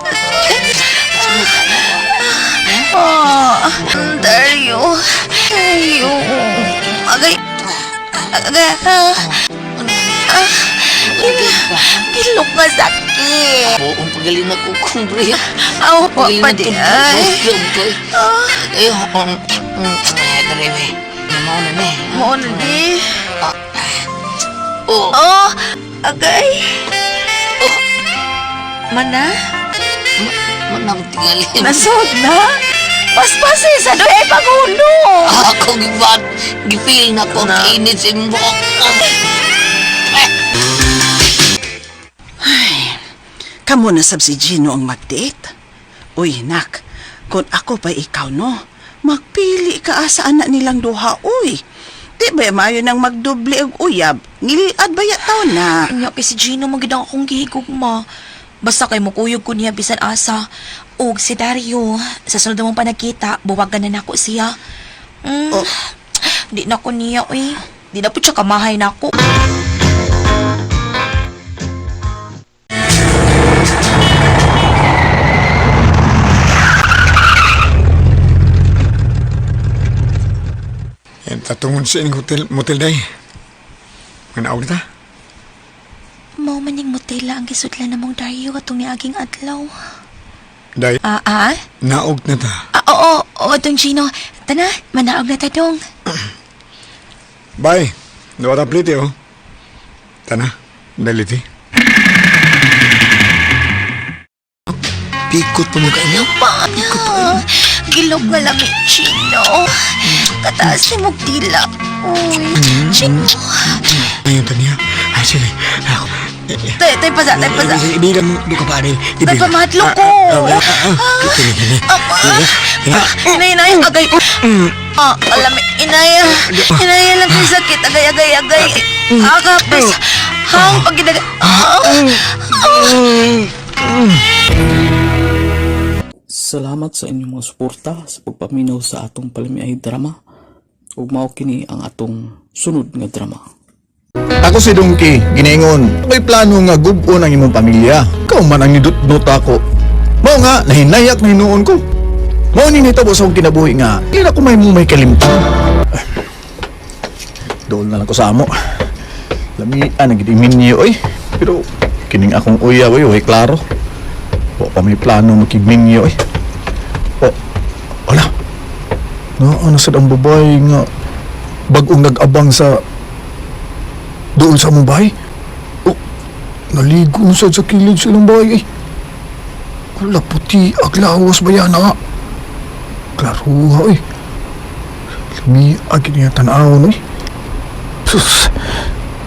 Oh, Dario. Dario. Agay. Agay. Ah. Ah. Kilok nga sakit. Buong pagaling na kukong bre. Aw, pa Pagaling pa na di tubig. ay. Ah, Ay, dali, we. Namaw na ni. mo na di. Oh, Oh, agay. Mana? manang tingali. Nasod na? Paspasi sa doy ay pagulo. Ako gibat, gipil na ko ang init sa imong buhok. Kamo na sab si Gino ang mag-date. Uy, nak, kung ako pa ikaw, no? Magpili ka sa anak nilang duha, uy. Di ba mayo nang magdoble og uyab? Ngiliad ba ya taon na? Nya kay si Gino magid ang akong gihigugma. Basta kay mukuyog ko niya bisan asa. Og si Dario, sa sunod mong panagkita, buwagan na nako siya. Oh. Di na ko niya, uy. Di na po siya kamahay nako. Tatungon sa ining hotel, motel day. Manaog na ta. Mao maning motela ang gisudlan namong Dario atong niaging adlaw. Day, Ah, ah? naog na ta. Ah, oo, oo, atong Gino. Tana, manaog na ta dong. Bye. Duwa ta pliti oh. Tana, daliti. Pikot pa mo kayo. Pa, gilog nga lami, Gino. Kataas ni mong dila. Uy, Gino. Ayun ta niya. Ay, sige. Ako. Tay, tay pasa, tay pasa. Ibigan mo, duka pa rin. Tay pamahatlok ko. Ah, Inay, inay, agay. Ah, alam, inay. Inay lang kay sakit. Agay, agay, agay. Akapis. Hang, pagidag. Ah, Salamat sa inyong mga suporta sa pagpaminaw sa atong palamiay drama. Ug mao kini ang atong sunod nga drama. Ako si Donkey, ginaingon. May plano nga gub-on ang imong pamilya. Ikaw man ang nidutnot ako. Mao nga, nahinayak na hinuon ko. Mao ni nitabo sa akong kinabuhi nga, hindi na ko may may kalimtan. Dool na lang ko sa amo. Lamian ang gidiminyo, oy. Pero, kining akong uya, oy, oy, klaro. Wa pa may plano makigminyo, oy. O, wala. Naa na sad ang babae nga bagong nag-abang sa dool sa among bahay. Oh, naligo na sad sa kilid sa ilang bahay, eh. Wala puti, aglawas ba yan, ha? Klaruha, eh. Lamiag niya tanawon, eh. Sus,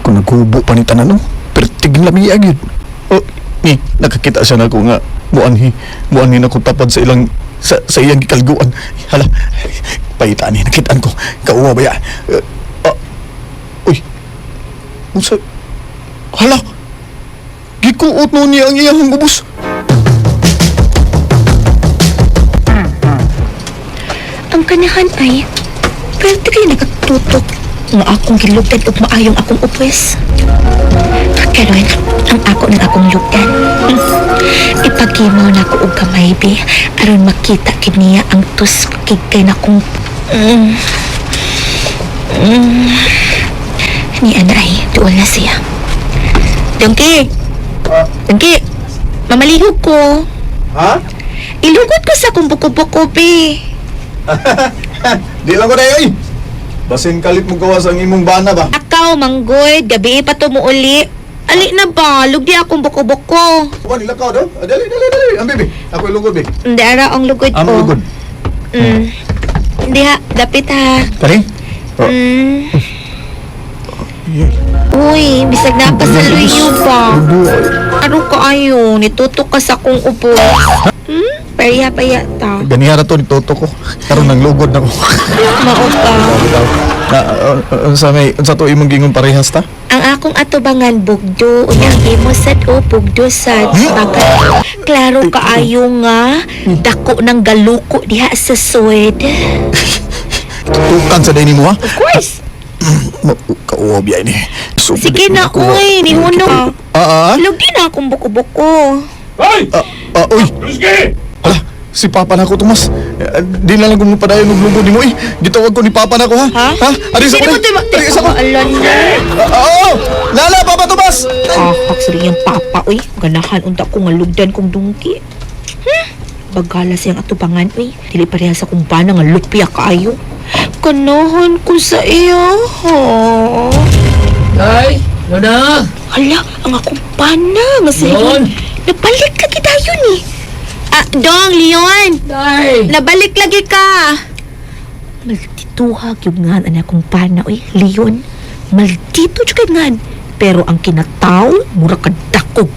kung naghubo pa ni tanan, no? Pertig lamiag yun. Oh, ni, nakakita siya na ako nga muanhi na ko tapad sa ilang sa iyang gikalguan. Hala, paita ni, nakitaan ko. Kauwa ba ya? Eh, ah, uy, unsa? Hala, gikuot no niya ang iyang ubos. Ang kanahan ay, pwede kayo nagatutok nga akong gilugdan ug maayong akong upwes. Karon, ang ako ng akong lugdan. Ipagimaw na ko og gamay, bi, aron makita kid niya ang tuskig kay na kong. Ni anay, duol na siya. Dongki! Dongki! Mamalihog ko. Ha? Ilugod ko sa akong buko-buko, bi. Di lang ko na oy. Basin kalit mo gawas ang imong bana ba? Akaw, manggoy, gabi pa to mo uli. Ali na ba? Lugdi akong buko-buko. Kuan nila ka do? Ah, dali dali dali. Ang bibi. Ako ilugod bi. Hindi, ara ang lugod Ang ko. lugod. Hindi ha, dapit ha. Kani? Oh. Uy, bisag na pa sa luyo ba? Ano ka ayo? Nitutok ka sa kong upo. Pareha pa yata. Ganiha ra to ni Toto ko. Karon nang lugod na ko. Mao ka. Na unsa may unsa to imong gingon parehas ta? Ang akong atubangan bugdo, unyang imo sad o bugdo sad. Baka klaro kaayo nga dako ng galuko diha sa suwed. Tutukan sa dini mo ha. Of course. Kauwa biya ini. So, Sige na, uy, nihuno. Ah, ah. Lugdi na akong buko-buko. Hoy! Ah, ah, uy. Dungki! Hala, si Papa na ako, Tomas. Eh, di na lang kung padayon og lugod nimo eh. Gitawag ko ni Papa na ako ha. Ha? Ha? Ari sa Sino ko. mo ito? Ari sa ko. Alam na. Ah, oo. Lala, Papa Tomas. Ahak sa iyang papa, uy. Ganahan unta ko nga lugdan kong dungki. Bagala siyang atubangan, uy. Dili pareha sa kumpana nga lupya kaayo. Kanahan ko sa iyo, ha? Ay, Lona! Hala, ang akong pana nga si Leon! Leon. Nabalik lagi tayo ni. Ah, Dong, Leon! Day! Nabalik lagi ka! Maldito ha, yung ngan ang akong pana, uy. Leon, maldito jud kay ngan. Pero ang kinataw, mura ka dakog.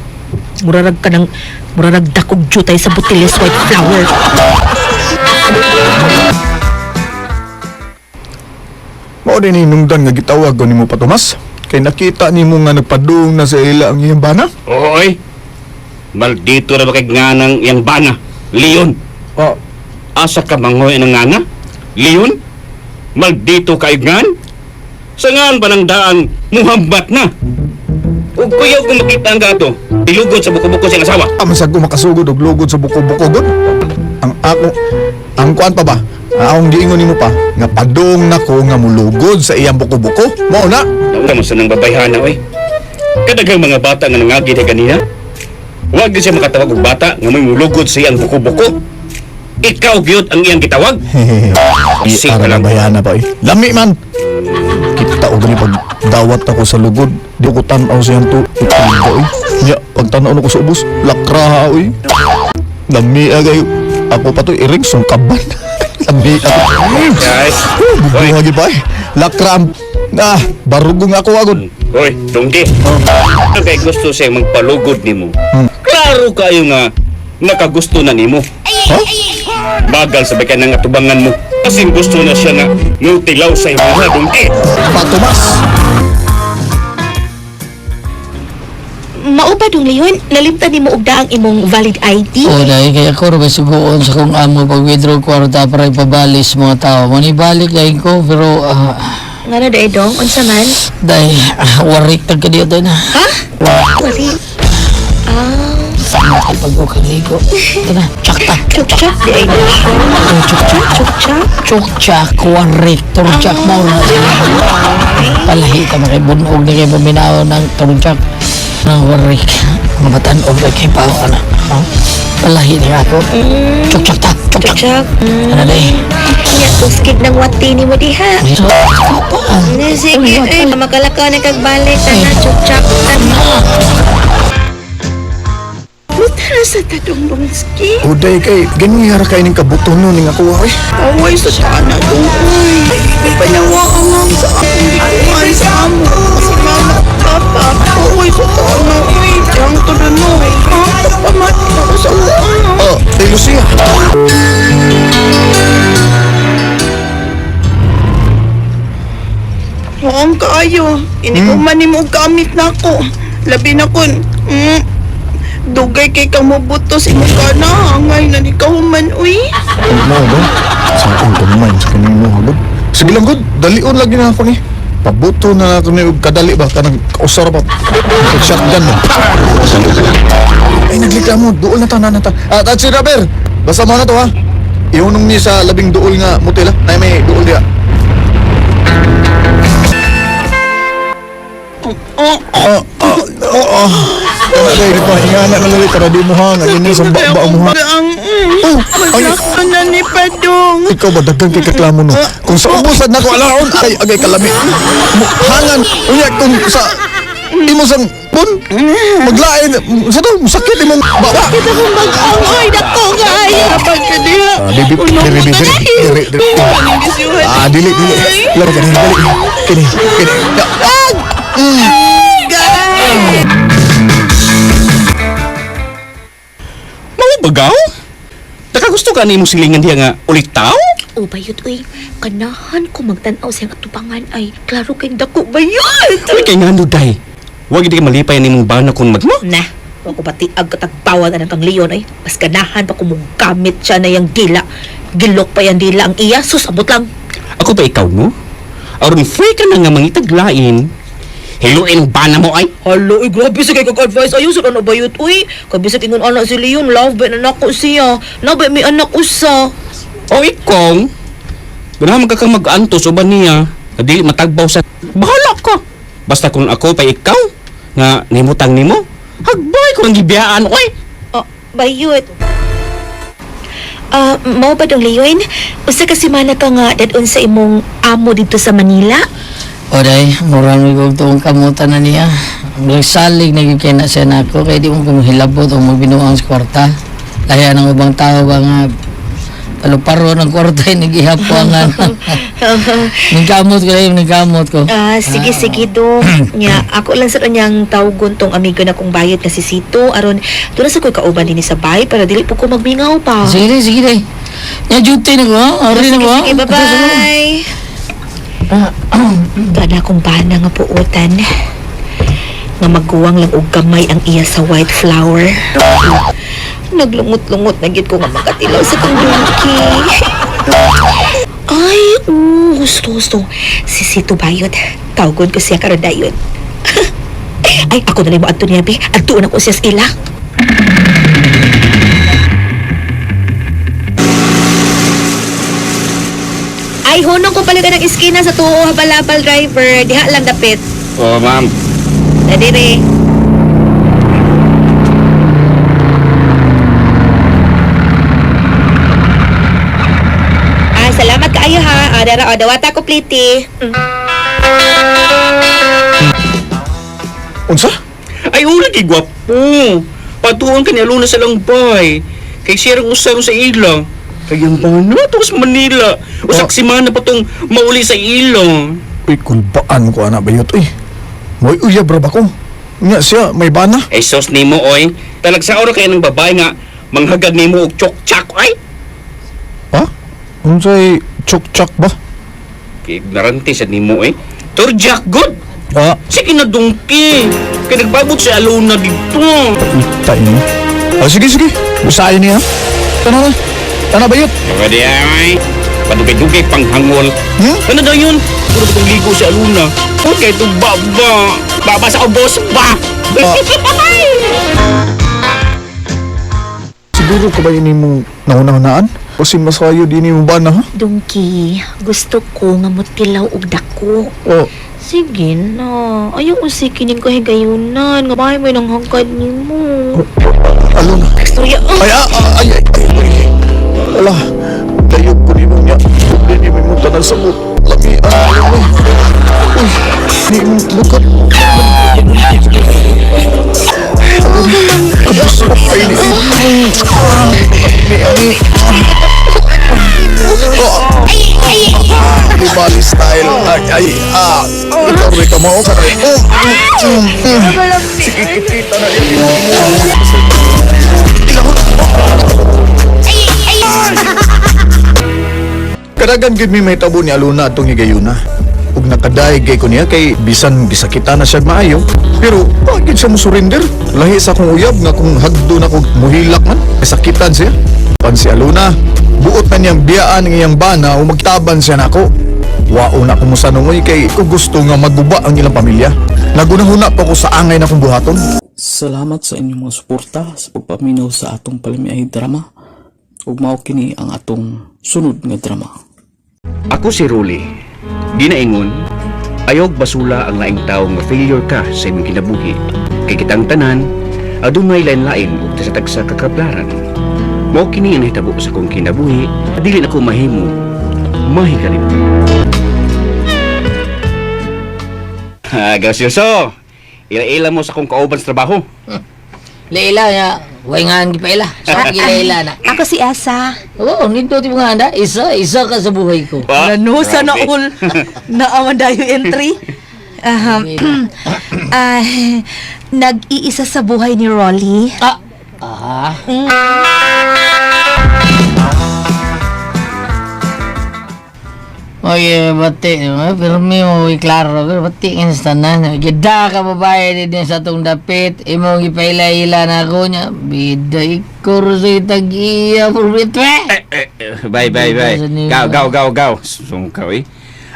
Murarag ka ng, murarag dakog jutay sa butiles white flower. Mao din hinungdan nga gitawag ko nimo pa Tomas. Kay nakita nimo nga nagpadung na sa ila ang iyang bana. Oy! Maldito na ba kay nganang iyang bana? Leon! Oh, Asa ka mangoy ng ngana? Leon? Maldito kay ngan? Sa ngan ba ng daan, muhambat na? Ug kuyaw kung makita ang gato, ilugod sa buko-buko siyang asawa. amasag ko makasugod og lugod sa buko-buko gud. Ang ako ang kuan pa ba? Ang akong giingon nimo pa nga padung nako nga mulugod sa iyang buko-buko. Mao na. Nauna mo sa nang babayhana, oy. Kadaghang mga bata nga nangagi na ganina. Huwag din siya makatawag og bata nga may mulugod sa iyang buko-buko. Ikaw gyud ang iyang gitawag. Kasi Ara ka lang. na bayana pa eh. Lami man. Kita og gani pag dawat ako sa lugod, di ko tan-aw sa iyang tuig oy. Nya, pag tan-aw ko sa ubos, lakra oy. Lami agay. Ako pa to iring sungkaban. Lami ako. Guys, Bubuha gyud pa eh. Lakra ang ah, barugong ako agod. Hoy, Donggi. Ano kay gusto siya magpalugod nimo? Klaro kayo nga nakagusto na nimo. Ha? Bagal sa ka ng atubangan mo. Kasing gusto na siya nga mutilaw sa imo ha, Donggi. Patomas. Mao ba, Dong Leon? Nalimtan nimo og daang imong valid ID? O, dahil kaya ako rin suguon sa kong amo pag withdraw kwarta para ipabali sa mga tao. Manibalik dahil ko, pero Nga na day dong, unsa man? Day, warik tag ka diyo day na. Ha? Wari. Ah, Sana kay pag ligo. Tara, tsak ta. chukchak di ay dong. Chuk-chak. Chukchak? Chuk-chak, warik, turjak mo na. Palahi ka makibunog na kay paminaw ng turjak ng warik. Mga batan-og na kay pao ka na. Ha? Palahi na ako. Chuk-chak ta, chuk-chak. Chukchak. Ano day? Nya tuskig ng wati ni mo diha. So, pa. Sige, eh, makalakaw na kagbalik. Tana, chukchak. Tana. Mutara sa tadong dongski. Uday kay ganyan ra kay ning kabuton no ning ako oy. Away sa tana dong uy. Panawaang sa akong gikuan sa amo. Si mama at papa. Away sa tana uy. Yang to na no. Pamati ako sa uwan. Oh, day Lucia. Huwag kaayo. Inikuman ni mo gamit na ako. Labi na kun. Dugay kay kang mabuto sa imong kana. Angay na ni kahuman uy. Mo ba? Sa akong gamay sa kaning mo hagod. Sige lang gud, dalion lagi na ako ni. Pabuto na nato ni og kadali ba kanang kausar ba. Pag shotgun mo. Ay nagreklamo, duol na ta na ta. Ah, taxi driver. Basta mo na to ha. Ihunong ni sa labing duol nga motel ha. Nay may duol diha. Oh, Ah, ah, ah, ah. Ay, pahinga na lang tara di mo ha, nga sa ba mo ha. Ang Oh, ay, Maglakto na ni Padong. Ikaw ba daghan kay kaklamo no? Kung sa ubosad nako alaon ay agay kalami. Hangan unya kung sa imo sang pun maglain sa to sakit imong baba. Kita kong mag-angoy dako kaayo. Kapag ka diha. Ah, bibi, diri, diri, diri, diri. Ah, dili, dili. Laro kani, dili. Kini, kini. Ah! Mga bagaw? Nakagusto ka ni imong silingan diha nga ulit tao? O bayot uy, kanahan ko magtan-aw sa iyang atubangan ay klaro kay dako bayot. Uy, kay ngano day. Wag gid ka malipay nimong bana kun magmo. Na, wa ko pati ag katagbawan anang kang leon ay. Mas ganahan pa ko gamit siya na yang dila. Gilok pa yang dila ang iya sus abot lang. Ako ba ikaw no? Aron free ka na nga mangitaglain. Hiluin ang bana mo ay. Hala, uy, grabe sa kay kag-advice. Ayun, sa ano bayot, uy. Kabisag ingon anak si Leon, love ba na nako siya. Love ba may anak usa. O ikaw, ganahan ka kang mag-antos uban niya. Na dili matagbaw sa bahala ka. Basta kung ako pa ikaw nga nimutang nimo, hagbay ko ang gibiyaan oy. Oh, bayot. Ah, mao ba dong Leon? Usa ka semana ka nga dadon sa imong amo dito sa Manila? O day, murang may tuong kamutan na niya. Nagsalig na gyud kay na siya nako kay di mo kumihilabot o magbinuang sa kwarta. Lahi ng ubang tao ba nga paluparo ng kwarta ay nagihapuangan. Nagkamot ko dahil, nagkamot ko. Ah, sige sige dong. Nya, ako lang sa niyang tawgon tong amigo na kong bayot nga si Sito aron doon sa ko'y kauban dinhi sa bahay para dili po ko magmingaw pa. Sige day, sige day. Nya duty na ko, ha? Ari na Sige, ko, ha? sige, bye-bye. Kana akong bana nga puotan. Nga maguwang lang og gamay ang iya sa white flower. Naglungot-lungot na gid ko nga makatilaw sa kong donkey. Ay, oo, gusto, gusto. Si Sito Bayot. Tawgon ko siya karon dayon. Ay, ako na lang mo adto niya, bi. Adtuon ako siya sa ila. Ay, hunong ko pala ka ng iskina sa tuo, habalabal driver. Diha lang dapit. Oh, ma'am. Na dire. Ah, salamat kaayo ha. Ah, dara, oh, dawata ko pliti. Unsa? Ay ula kay gwapo. Patuon ka ni Alona sa langbay. Kay siya ang usaro sa ila. Kay ang bana to sa Manila. Usak si mana pa tong mauli sa ila. Uy, kulbaan ko ana bayot uy. Moy uyab ra ba ko? Nya siya may bana. Ay sos nimo oy. Talagsa ora kay ng babae nga manghagad nimo og chok-chak ay. Ha? Unsay chok-chok ba? Kay ignorante sa nimo eh. Turjak good. Ah, Sige na dongki. Kay nagbabot si Alona dito. tayo ni. Ah, sige sige. Usahay niya. Tana na. Tana bayot. Pwede ay. Padugay-dugay panghangol. Ano daw yun? Puro itong ligo si Aluna. Okay, itong baba. Baba sa ubos ba? Siguro ka ba yun imong nauna-unaan? O si Masayo din imong bana ha? Dungki, gusto ko nga motilaw og dako. O, Sige na. Ayaw ko kining kahigayunan. Nga bahay mo nang hangkad nimo. Aluna. Storya. Ay, ah, ah, ay, ay, ay, ay. Ala, dayog ko ni mong niya. Hindi mo imong tanan sa but. Lami, ay, ay. Uy, ni imong lukat. Kabuso ay ni Ni, ani. Oh. Bali style. Ay, ay, ah. Ikaw rin ka mo. Oh, Sige, kita na yun. Kadagan gid mi mahitabo ni Aluna atong higayuna. Ug nakadaig kay ko niya kay bisan gisakitan na siya maayo. Pero wa gid siya mo surrender. Lahi sa akong uyab nga kung hagdo na kog muhilak man, sakitan siya. Pan si Aluna, buot na niyang biyaan ang iyang bana o magtaban siya nako. Wao na ko mosanungoy kay ko gusto nga maguba ang ilang pamilya. Nagunahuna pa ko sa angay na kong buhaton. Salamat sa inyong mga suporta sa pagpaminaw sa atong palamiay drama. Ug mao kini ang atong sunod nga drama. Ako si Ruli. Ginaingon, ayog basula ang laing tawo nga failure ka sa imong kinabuhi. Kay kitang tanan, adunay lain-lain ug sa tagsa ka kablaran. Mao kini ang nahitabo sa akong kinabuhi, dili na ko mahimo mahikalim. Ha, Gracioso. Ila-ila mo sa akong kauban sa trabaho. Leila ya, way nga ang gipaila. Sa Leila na. Ako si Asa. Oo, nito ti mga handa. Isa, isa ka sa buhay ko. Ah, Ano, sana grabe. all. Naaman dayo entry. Ah, nag-iisa sa buhay ni Rolly. Ah, ah. Oye, bati, eh, pero may mo klaro, pero bati instant na. Gida ka babae din sa atong dapit, imong gipaila-ila na ako niya. Bida ikor sa itag-iya, purbitwe. Eh, eh, eh, bye, bye, bye. Gaw, gaw, gaw, gaw. Sungkaw eh.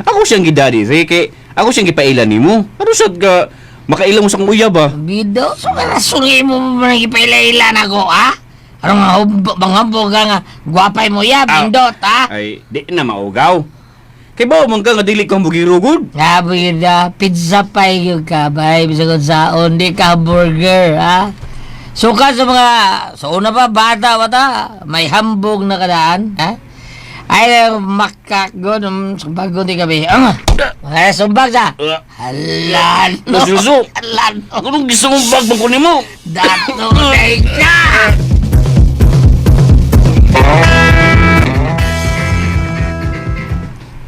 Ako siyang gidadi, Ricky. Ako siyang gipaila nimo. Ano sad ka makaila mo sa akong uyab ah? Bida, so ka rason mo ba gipaila-ila na ako, ha? Ano nga, manghambog ka nga, gwapay mo ya, Ah. bindot, ha? Ay, di na maugaw. Kay ba man ka nga dili ka bugirugod? Nga, bida, pizza pie yun ka, bay, bisag kung saon, di ka burger, ha? Suka sa mga, sa una pa, bata, bata, may hambog na kadaan, ha? Ay, makakgon, sumbag di kami. Ang, ay, sumbag sa. Halan, no. Nasuso. Halan, no. Anong gusto mong bag bang kunin mo? Dato, ka!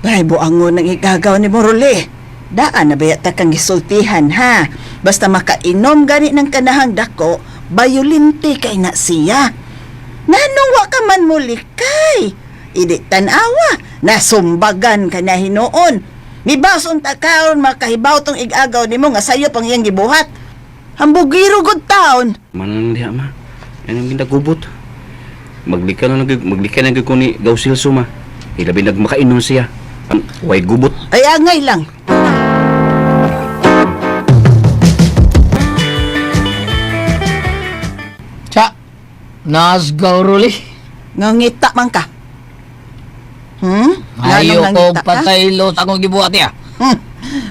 Bay, buangon ang igagaw ni Morole. Daan na bayata kang gisultihan ha. Basta makainom gani ng kanahang dako, bayolinte kay na siya. Nanong wa ka man mulikay. Idi tanawa, nasumbagan ka na hinuon. Mibason ta kaon makahibaw tong igagaw nimo nga sayo pang iyang gibuhat. Hambugiro gud taon. Manang diha ma. Anong ginagubot? Maglika na nag maglika na gyud ko ni Gaw Silso ma. Ilabi nagmakainom siya. Ang way gubot. Ay angay lang. Cha, nasgaw, Ruli. Ngangita man ka. Hmm? Ayaw Nganong ko nangita ka? patay lo sa akong gibuhat niya.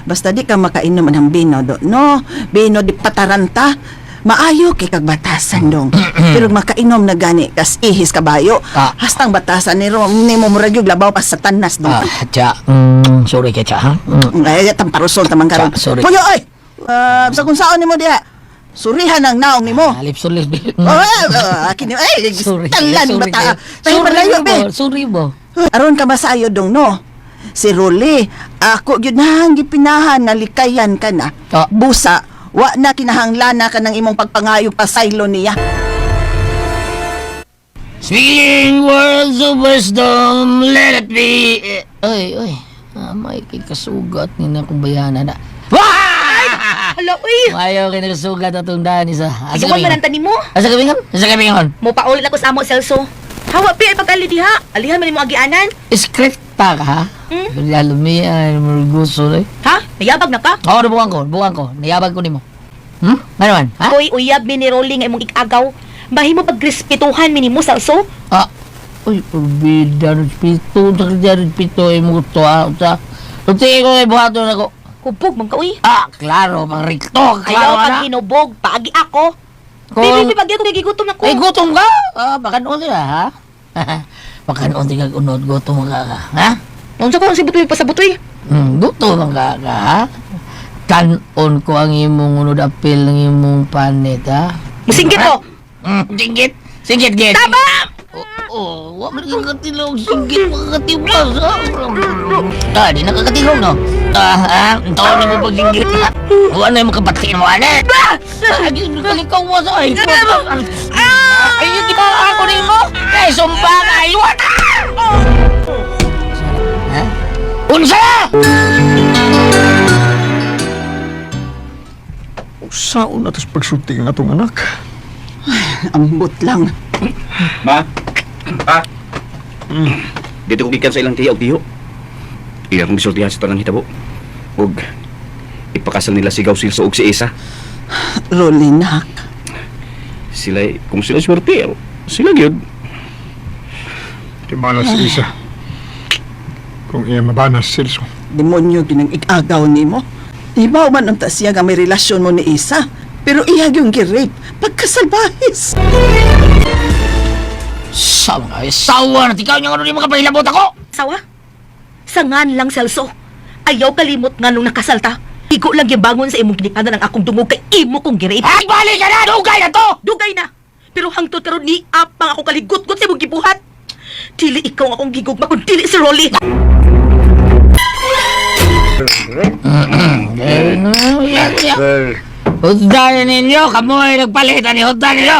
Basta di ka makainom ng bino do. No, bino di pataranta. Maayo kay kag batasan dong. Pero makainom na gani kas ihis kabayo. Ah. Hastang batasan ni Rom ni mo murag yung labaw pa sa tanas dong. Ah, cha, sorry kay cha, ha? Ay, tamparusol tamang karon. Cha, sorry. Puyo oy. Ah, sa kung saan nimo diha. Surihan ang naong nimo. Alip, sorry. Oh, ah, akin ay, Sorry. talan sorry bata. kayo. Tayo malayo Sorry be. bo, sorry bo. Aron ka masayo dong no. Si Ruli, ako gyud nahang gipinahan nga likayan ka na. Ah. Busa, wa na kinahanglana ka ng imong pagpangayo pasaylo niya. Speaking words of wisdom, let it be. Eh, Ay, ay. Ah, may kasugat ni na kong bayana na. Wah! Hala, uy! Ayaw kay nakasugat atong daan isa. Asa Ikaw kami man ang tani mo. Asa kami ngon? Asa kami ngon? Mo paulit ako sa amo, Celso. Hawa pi ay pag-ali diha. Alihan man nimo agianan. Scripta ka, ha? Hmm? Lalo mi ay gusto eh. Ha? Nayabag na ka? Oo, buwan ko, buwan ko. Nayabag ko nimo. Hmm? Ano man, ha? Hoy, uyab mi ni Rolly nga imong ikagaw. Mahimo pagrespetuhan mi nimo, Celso. Ah, uy, pabida respeto, sa respeto ay mo gusto, ha? Sa, Unti ko ay buhaton ako. Hubog man ka uy. Ah, klaro, pang rikto, Ayaw klaro pag na. hinubog, paagi ako. Kung- Bibi, pagi ako gigutom na ko. Ay, gutom ka? Ah, baka noon ka, ha? Baka noon ka unod, gutom ka, ka, ha? Unsa ko ang sibutoy pasabutoy? Gutom ka, ka, ha? Kanon ko ang imong unod apil ng imong panit, ha? Musinggit ko. Singgit! Singgit, git! Tama! Oo, oh, wa man kang katilog, singgit mga katiwas, ha? Ah, di nakakatilog, no? Ah, ah, ang taon na mo pagsinggit, ha? Wa na yung makabatiin mo, ane! Ah! Kalikawas, ay! Ay, yung kita ako ni mo! Ay, sumpa ka! Ay, wala! Ha? Unsa! Saon na tas pagsulti ang atong anak. Ambot lang. Ma? Pa? Dito ko gikan sa ilang tiya og tiyo. Iya kong gisultihan sa tanang hitabo. Og ipakasal nila si Gausil sa og si Isa. Rolly, nak. Sila kung sila swerte, sila gyud. Timala si Isa. Kung iya mabanas, Celso. Demonyo ginang igagaw nimo. Ibaw man unta siya nga may relasyon mo ni Isa. Pero iya yung gi-rape. Pagkasalbahis. Sawa nga, eh, sawa na tikaw niya nga rin makapahilabot ako! Sawa? Sangan lang, Celso. Ayaw kalimot nga nung nakasalta. Igo lang yung bangon sa imong ginikanan ang akong dungog kay imo kong girape. Ay, balik ka na! Dugay na to! Dugay na. Pero hangtod karon ni apang ako kaligot-got sa imong gibuhat. Dili ikaw ang akong gigugma kun dili si Rolly. Huddan ninyo, kamo ay nagpalitan ni huddan ninyo!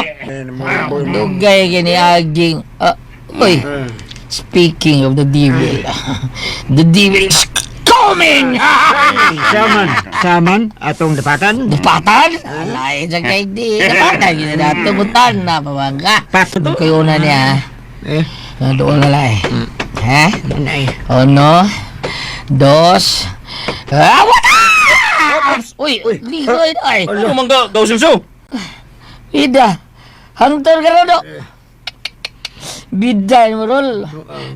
Dugay gini aging... Ah, uy, speaking of the devil, the devil is coming! Saman, saman, atong dapatan. Dapatan? Alay, sa kay di. Dapatan, ginadatugutan na, pamangka. Pat. Kayo na niya, Eh, ha? Doon na lang eh. Ha? nay. Uno, dos, ah, what? Uy, ligoy ay. Ano man ka, Gausil so? Ida, hangtol ka ron, oh. Bida mo rol.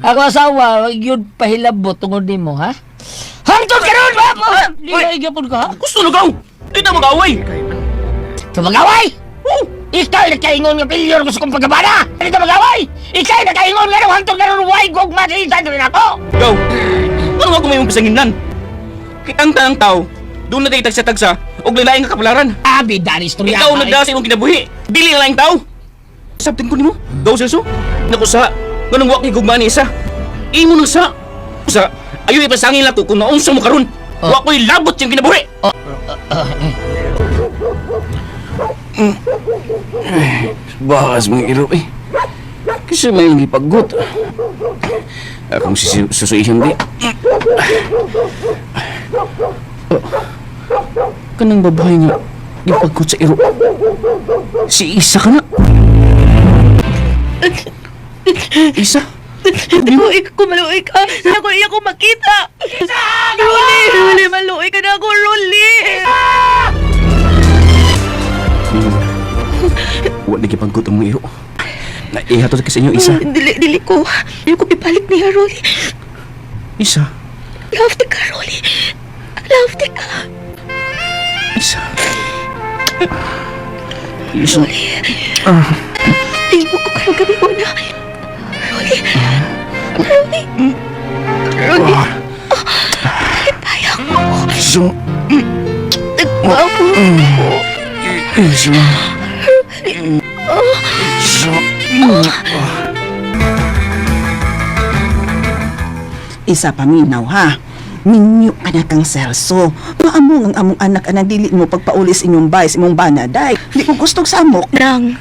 Ako asawa, wag yun pahilabot tungod nimo, ha? Hangtol ka ron, ba? Ligoy gyapon ka, ha? Gusto na gaw. Di na mag-away. Tumagaway! Ikaw nagkaingon nga pilyor gusto kong pagkabana! Hindi ka magaway! Ikaw nagkaingon nga nung hangtol ka ron, why gog matilitan rin ako! Gaw. Ano nga kung may mong pasanginlan? Kitang tanang tao, doon na tayo tagsa-tagsa og lalaing nga kapalaran. Ah, bida ni istorya. Ikaw nagdala sa imong kinabuhi. Dili nga laing tao. Sabtin ko nimo, Gaw Celso. Naku sa, nganong wa kay gugma ni isa. Imo nang sa. Sa, ayo ipasangin lang ko kung naunsa mo karon. Oh. Wa ko'y labot yung kinabuhi. Bakas mga iro eh. Kasi may gipaggot. Akong susuihan di. Oh. Kanang babae nga gipaggot sa iro. Si Isa ka na. Isa? Maluoy ko, maluoy ka. Ako iya ko makita. Rolly, Rolly, maluoy ka na ako, Rolly. Wa na gipaggot ang mga iro. Naihatod ka sa inyo, Isa. Dili, dili ko. Dili ko ibalik niya, Rolly. Isa. Love ka, Rolly. Love ka. Isa. Isa. Ayaw ko karong gabi ko na. Rolly. Rolly. Rolly. Kaya ko. So, Nagbago. Isa. So, Isa paminaw ha. Minyo ka na kang Celso. Maamong ang among anak anang dili mo pagpaulis inyong bay sa imong bana day. Di ko gustong samok. Nang.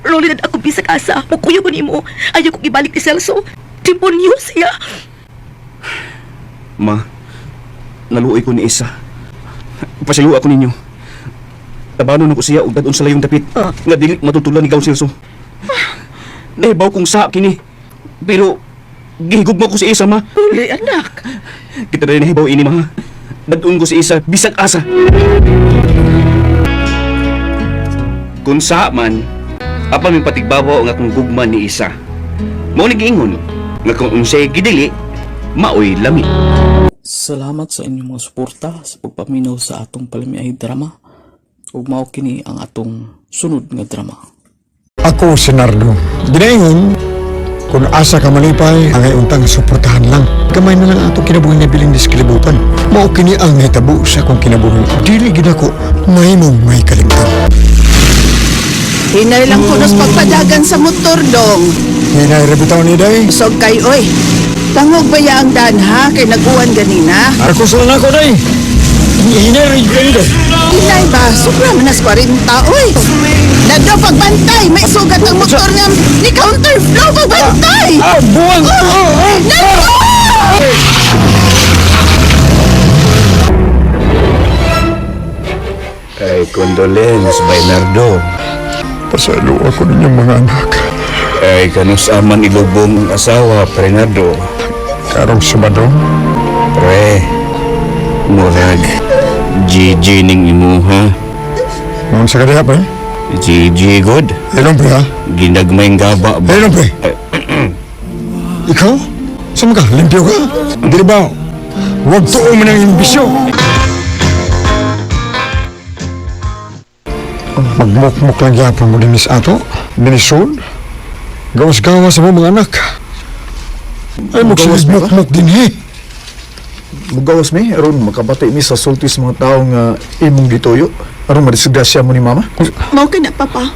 Rolly, na ako bisag asa. Mukuya ko nimo. Ayaw ko ibalik ni Celso. Demonyo siya. Ma, naluoy ko ni Isa. Pasaylo ako ninyo. Tabanon ako siya ug dadon sa layong dapit. Nga dili matutulan ni Gaw Celso. Nahibaw kong sa kini. Pero gihigugma ko si Isa, ma. Uli, anak. Kita rin nahibaw ini, ma. Dadun ko si Isa bisag asa. Kung sa man, apan may patigbabaw ang akong gugma ni Isa. Mao ni giingon nga kung unsay gidili, maoy lami. Salamat sa inyong mga suporta sa pagpaminaw sa atong palamiay drama. Ug mao kini ang atong sunod nga drama. Ako si Nardo. Ginaingon, kung asa ka malipay, angay untang suportahan lang. Gamay na lang atong kinabuhi nga bilin sa kalibutan. Mao kini ang nahitabo sa akong kinabuhi. Dili gid ako mahimong may kalimtan. Hinay lang kunos pagpadagan sa motor dong. Hinay ra bitaw ni day. Usog kay oy. Tangog ba ya ang daan ha kay nag-uwan ganina? Ako sa nako day. Hinay ra gyud kani day. Hinay ba? Sobra man nas 40 oy. Nado pagbantay, may sugat ang motor nga ni counterflow pagbantay. Ah, buwang. Nado! Ay, condolence, Bernardo. Pasalo ako ninyong mga anak. Ay, kanus aman ilubong ang asawa, Bernardo. Karong Sabado, Pre, murag, GG ning imuha. noon sa kadiha pre. GG good. Hello pre ha. Ginagmay ang gaba ba? Hello pre. Ikaw? Saan ka? Limpyo ka? Dili ba? Huwag tuo man ang imbisyo. Magmukmuk lang yapon mo dinis ato. Dinisod. Gawas-gawas sa mo mga anak. Ay, magsilig mukmuk din eh. Mugawas mi aron makabati mi sa sulti sa mga tawo nga imong gituyo aron madisgrasya mo ni mama. Mao ka na, papa.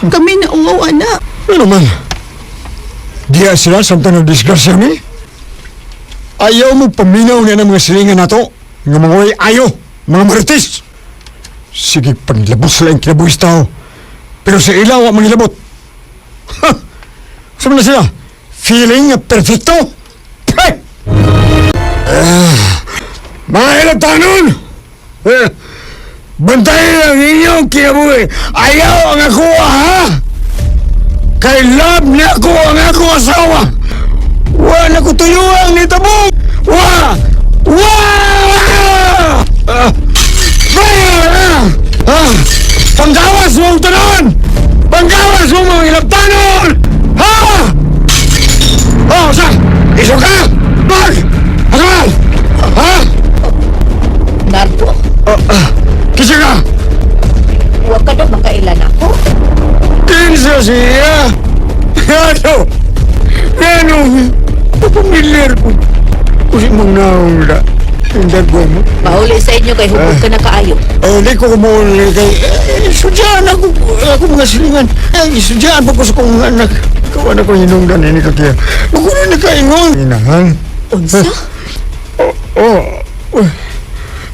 Kami na uwaw, anak. Ano man? Diya sila samtang nagdisgrasya mi? Ayaw mo paminaw niya ng mga silingan nato. Nga mga way ayo, mga marites. Sige, paglabot sila ang kinabuhis tao. Pero sa ilaw, wa mangilabot. Ha! Saan na sila? Feeling nga perfecto? Hey! Ah, mga ilatanon! Eh, bantayan ang inyong kinabuhi. Ayaw ang ako, ha? Kay love na ako ang akong asawa. Wa na ko tuyuang ni Tabong. Wa! Wa! Ah! Ah! Ah! Panggawas mo ang tanan! Panggawas mo mga ilabtanon! Ha? Oh, sa! Iso ka! Bag! Asawa! Ha? Nardo, Kisa ka! huwag ka daw makailan ako. Kinsa siya! Ano? Ano? Pamilyar ko. Kasi mong naong na. Ang dagwa mo. Mahuli sa inyo kay hubog ka na kaayo. Eh, di ko kumuuli kay... Eh, sudyaan ako. Ako mga silingan. Eh, sudyaan pa ko sa kong anak. Ikaw anak ko hinungdan ini ka kaya. Ako na nakaingon. Inahan. Unsa? Oh, oh.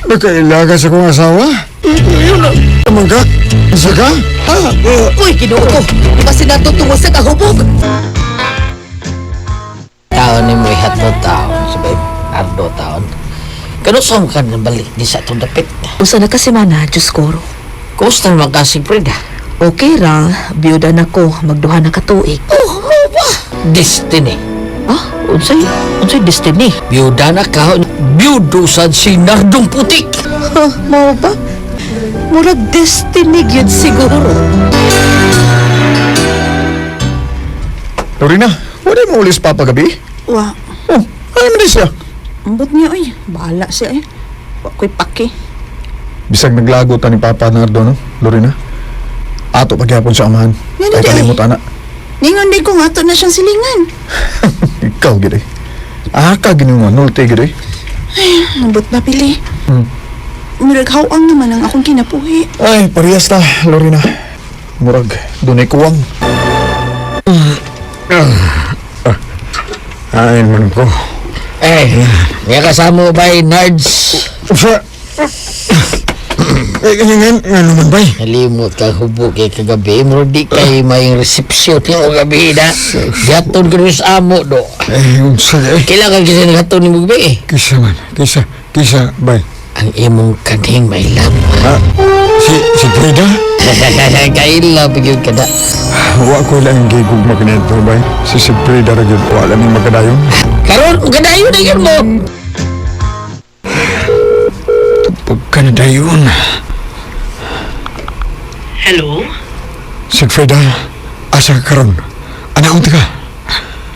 Nakailaga sa kong asawa? Yun na. Naman ka? Isa ka? Ha? Oh. Uy, Ginoo ko. Kasi natutungo sa kahubog. Taon ni mo ihatod taon si Babe Ardo taon. Kanusam ka na balik di sa atong dapit. Usa na ka semana, Diyos ko. Kumusta naman ka si Frida? Okay ra, biyuda na ko, magduha na ka tuig. Oh, mo ba? Destiny. Ah, unsay unsay destiny? Biyuda na ka, biyudo sad si Nardong Putik. Ha, mao ba? Murag destiny gyud siguro. Lorena, wala mo ulis papa gabi? Wa. Oh, ay man siya. Ambot niya oy. Bahala siya eh. Wa ko'y pake. Bisag naglago ta ni Papa Nardo no, Lorena. Ato pagyapon sa amahan. Ngano Ay di ay? kalimot ana. Ningon di ko nga to na siyang silingan. Ikaw gid eh. Ah, ka gini nga nulti gid eh. Ambot ba pili? Murag hawang naman ang akong kinabuhi. Ay, parehas ta, Lorena. Murag dunay kuwang. Ay, man ko. Eh, nga kasama mo ba Nards? Sa... Eh, ngayon, nga naman ba eh? Nalimot ka hubog kay kagabi. Muro di kay may resepsyon yung gabi na. Gaton ka rin sa amo do. Eh, unsa eh. Kailangan kasi nagaton ni mo gabi eh. Kisa man, kisa, kisa, bay. Ang imong kanhing may love. Ah, si Frida? Kaila, bigyan ka na. Wa ko lang gigugma kaniadto bay. Si Sigfrida ra gyud wala ni magkadayon. Karon, gadayon na yun mo. Pagkanadayon. Hello? Sigfrida, asa ka karon? Anaon ta ka?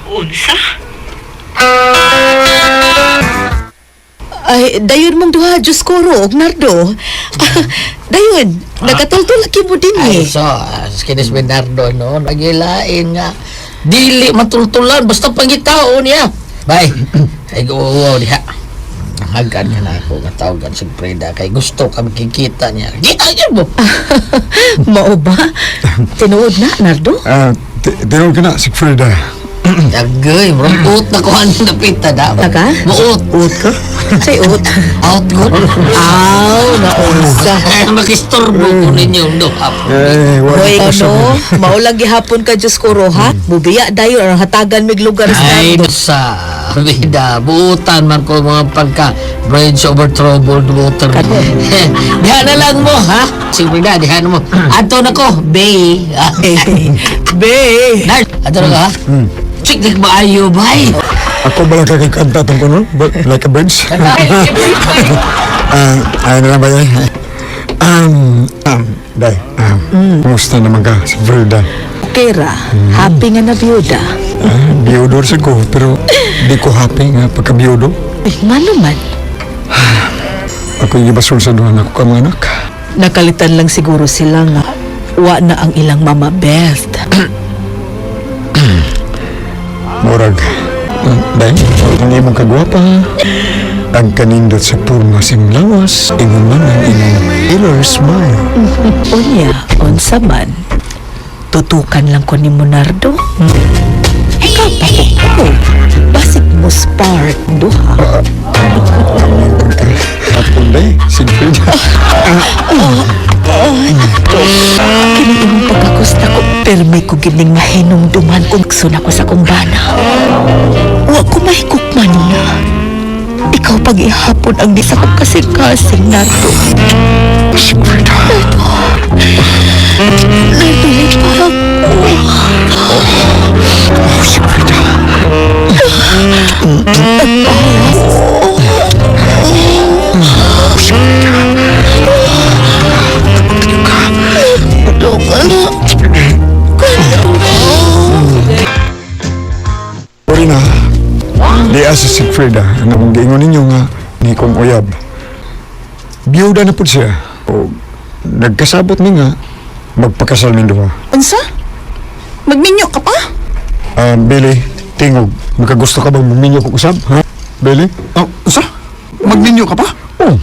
Unsa? Ay, dayon mong duha, Diyos ko, ro, og Nardo. Dayon, nakatultol lagi mo din Ay, eh. so, kinis Bernardo, no? Nagilain nga. Dili matultulan, basta pangitaon niya. Bay, ay guwaw diha. Hagan niya na ako, katawagan si Frida. Kay gusto kami kikita niya. Kita niya mo! Mao ba? Tinuod na, Nardo? Ah, tinuod ka na, Sigfrida. Agay, murang na kuhan na pita da. Taka? Buot. Uot ka? Say ut. Out good. Aw, naunsa. Ay, makistorbo ko ninyo, no? Eh, wala Hoy, ko sa ano, mao lang gihapon ka Diyos ko ro, ha? Mubiya dayon ang hatagan mig lugar sa Ay, Nardo. sa bida, buutan man ko mga pagka bridge over troubled water. Diha na lang mo, ha? Sige na, diha na mo. Ato na ko, bay. Be. Nard, ato na ko, ha? Chik, maayo, bay. Ako ba lang kakikanta itong kuno? Like a bridge? Ah, ayun na lang ba yun? Day, kumusta naman ka, Sigfrida? Okay ra. Happy nga na biyuda. Ah, biyudo rin ko, pero di ko happy nga pagka-biyudo. Ay, ngano man. Ako yung gibasol sa duha na ako ka mga anak. Nakalitan lang siguro sila nga wa na ang ilang mama Beth. Murag, day, ang imong kagwapa, ang kanindot sa purma sing lawas, ingon man ang imong killer smile. Unya, unsa man. Tutukan lang ko ni Monardo. Ikaw pa ko. Basig mo spark duha. Hapon, day, Sigfrida. Kini imong pagkakusta ko permi ko gining mahinumduman kung suna ko sa kong bana. Wa ko mahigugman na. Ikaw pag-ihapon ang di sa kong kasing-kasing, Nardo. Sigfrida. Nardo, parang Oh, Sigfrida. Sorry na. Di asa si Frida. Ang among giingon ninyo nga ni kong uyab. Biyuda na po siya. O nagkasabot ni nga magpakasal ning duha. Unsa? Magminyo ka pa? Ah, Billy, tingog. Makagusto ka bang muminyo ko usab? Ha? Billy? Oh, unsa? Magminyo ka pa? Oh,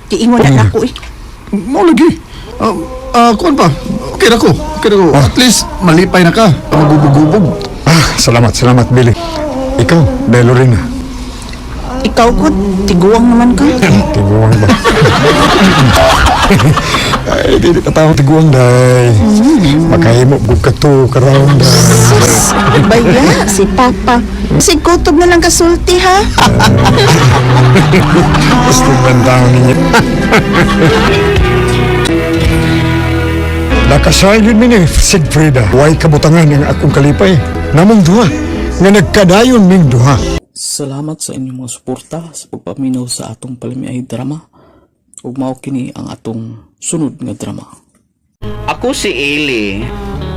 Giingon na ako eh. Mo lagi. Ah, kuan pa. Okay na ko. Okay na ko. At least malipay na ka. Magubog-gubog. ah, salamat, salamat, Billy. Ikaw, dahil Lorena. Ikaw ko, tiguang naman ka. Tiguang ba? Ay, di tatawa tiguang day. Makahimo gud ka to karon day. Sus, baya, si Papa. Si kutob na lang kasulti ha. Gusto bandang ninyo. Nakasal yun mi ni Sigfrida. Way kabutangan ang akong kalipay. Namong duha. Nga nagkadayon ming duha. Salamat sa inyong mga suporta sa pagpaminaw sa atong palamiay drama. Ug mao kini ang atong sunod nga drama. Ako si Eli.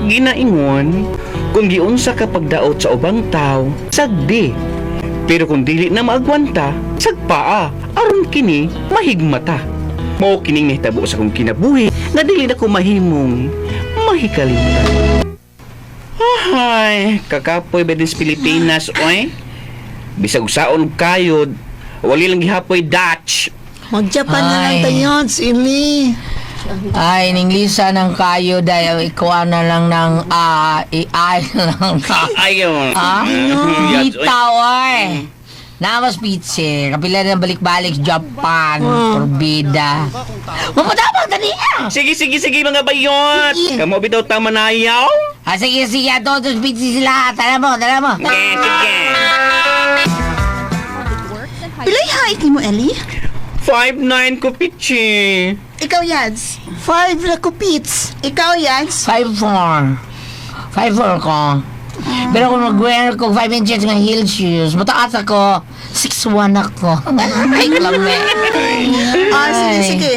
Ginaingon, kung giunsa ka pagdaot sa ubang tao, sagdi. Pero kung dili na maagwanta, sagpaa, aron kini mahigmata. Mao kining nahitabo sa akong kinabuhi nga dili na ko mahimong mahikalimtan. Ay, kakapoy ba din sa Pilipinas, oy? Bisag usaon og kayod, wali lang gihapoy Dutch. Mag-Japan na lang Ay. tayo, Silly. Ay, ning Lisa ng kayo dahil ikuha na lang ng a, i, ay lang ka. Ayon. Ah? Yes, oy. Bitaw, ay. Namas pizza. Kapila ng balik-balik Japan. Porbida. Mapadabang tani ah. Sige, sige, sige mga bayot. Sige. Kamo bitaw tama na ayaw. Ah, sige, sige. Ato, tos pizza sila. Tara mo, tara mo. Sige, sige. Pilay height ni mo, Ellie? 5'9" ko, Pichi. Ikaw, Yads. 5 na kupits. Ikaw, Yads. 5'4". 5'4" ko. Pero kung mag-wear ko 5 inches nga heel shoes, mataas ako. 6'1" ako. Ay, lami. Ah, sige, sige.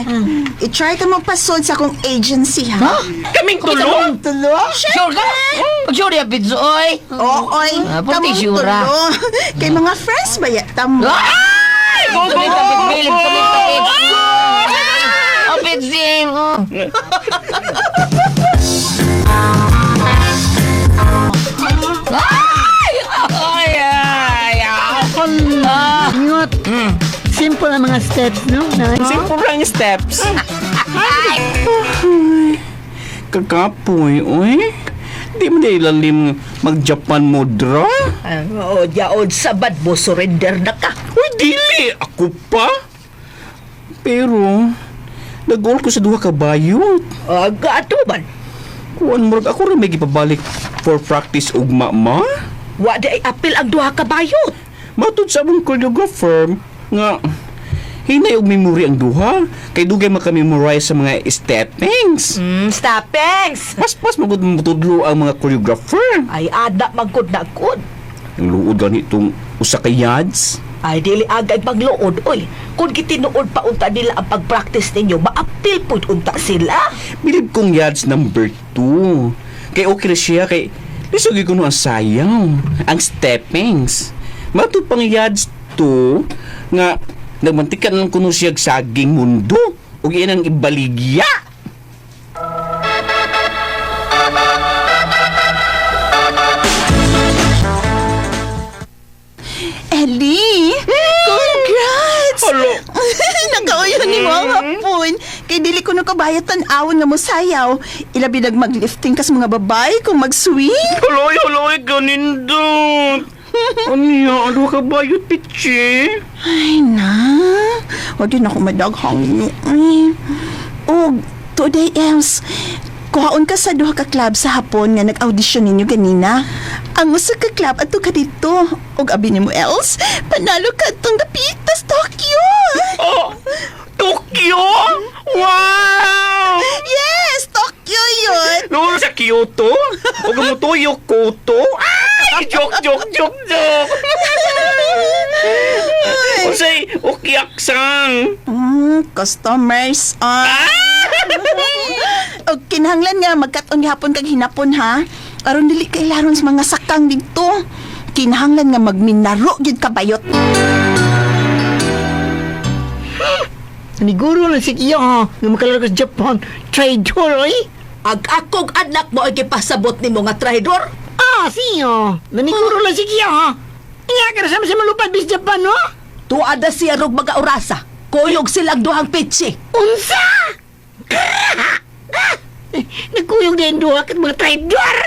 I-try ka magpasod sa akong agency, ha? Ha? Kaming tulo? Tulo? Sure ka? Sure ya, Pizzo, oy. Oo, oy. Ah, puti Kamong sure, ah. tulo. Kay mga friends ba yata mo? Ay! Go, go, go, go, Bilib, go! bilib, Oh, Pizzi. Oh. Ay! Ay, ay, ay. Ah. Ingot. Simple ang mga steps, no? Nice. Simple lang yung steps. Kakapoy, oy. Di mo na ilalim mag-Japan mudra? Oo, yaon sabad mo, surrender na ka. Uy, dili! Ako pa? Pero, nag-goal ko sa duha ka bayot. Aga, ato man. Kuan murag ako rin may gipabalik for practice ugma ma. Wa di ay apil ang duha ka bayot. Matod sa among choreographer nga hinay og memory ang duha kay dugay maka-memorize sa mga steppings. Stoppings. Paspas magud motudlo ang mga choreographer. Ay, ada magkod na kod. Ang luod ganitong usa ka yards. Ay, dili agay pagluod, oy. Kung gitinuod pa unta nila ang pag-practice ninyo, maapil pud unta sila. Bilib kong yards number 2. Kay okay ra siya kay lisod gyud kuno ang sayaw, ang steppings. Matod pang yards 2 nga nagmantikan lang kuno siya og saging mundo ug iyan ang ibaligya. Ellie! Congrats! Alo. Nakauyon ni mo ang hapon. Kay dili ko nakabayat tan-awon nga mo sayaw. Ilabi nag maglifting kas mga babae kung mag-swing. Haloy, haloy, ganindot. Ano yan? Ano ka bayot, pichi? Ay na. Wag din ako madaghang nyo. Ay. Og, today else. Kuhaon ka sa duha ka club sa hapon nga nag-audition ninyo ganina. Ang usa ka club adto ka dito. Og abi nimo else, panalo ka atong dapitas Tokyo. Oh! Tokyo? Wow! Yes, Tokyo yun. Lolo sa Kyoto? O gumutuyo, Koto? Ay! Joke, joke, joke, joke! Usay, ukiyaksang! Customers on. Og kinahanglan nga magkat-on gihapon kag hinapon ha. Aron dili kay laron sa mga sakang didto. Kinahanglan nga magminaro gyud ka bayot. Naniguro lang si Kiyo, ha? Nga makalaro ka sa Japan. Traitor, oy. Ag akong anak mo ay gipasabot nimo nga traidor. Ah, siyo. Naniguro lang si Kiyo, ha? Nga ka na sa malupad bis Japan, no? Tuada siya rog mga orasa. Kuyog silang duhang pitsi. Unsa! Nagkuyog din duha kat mga traidor!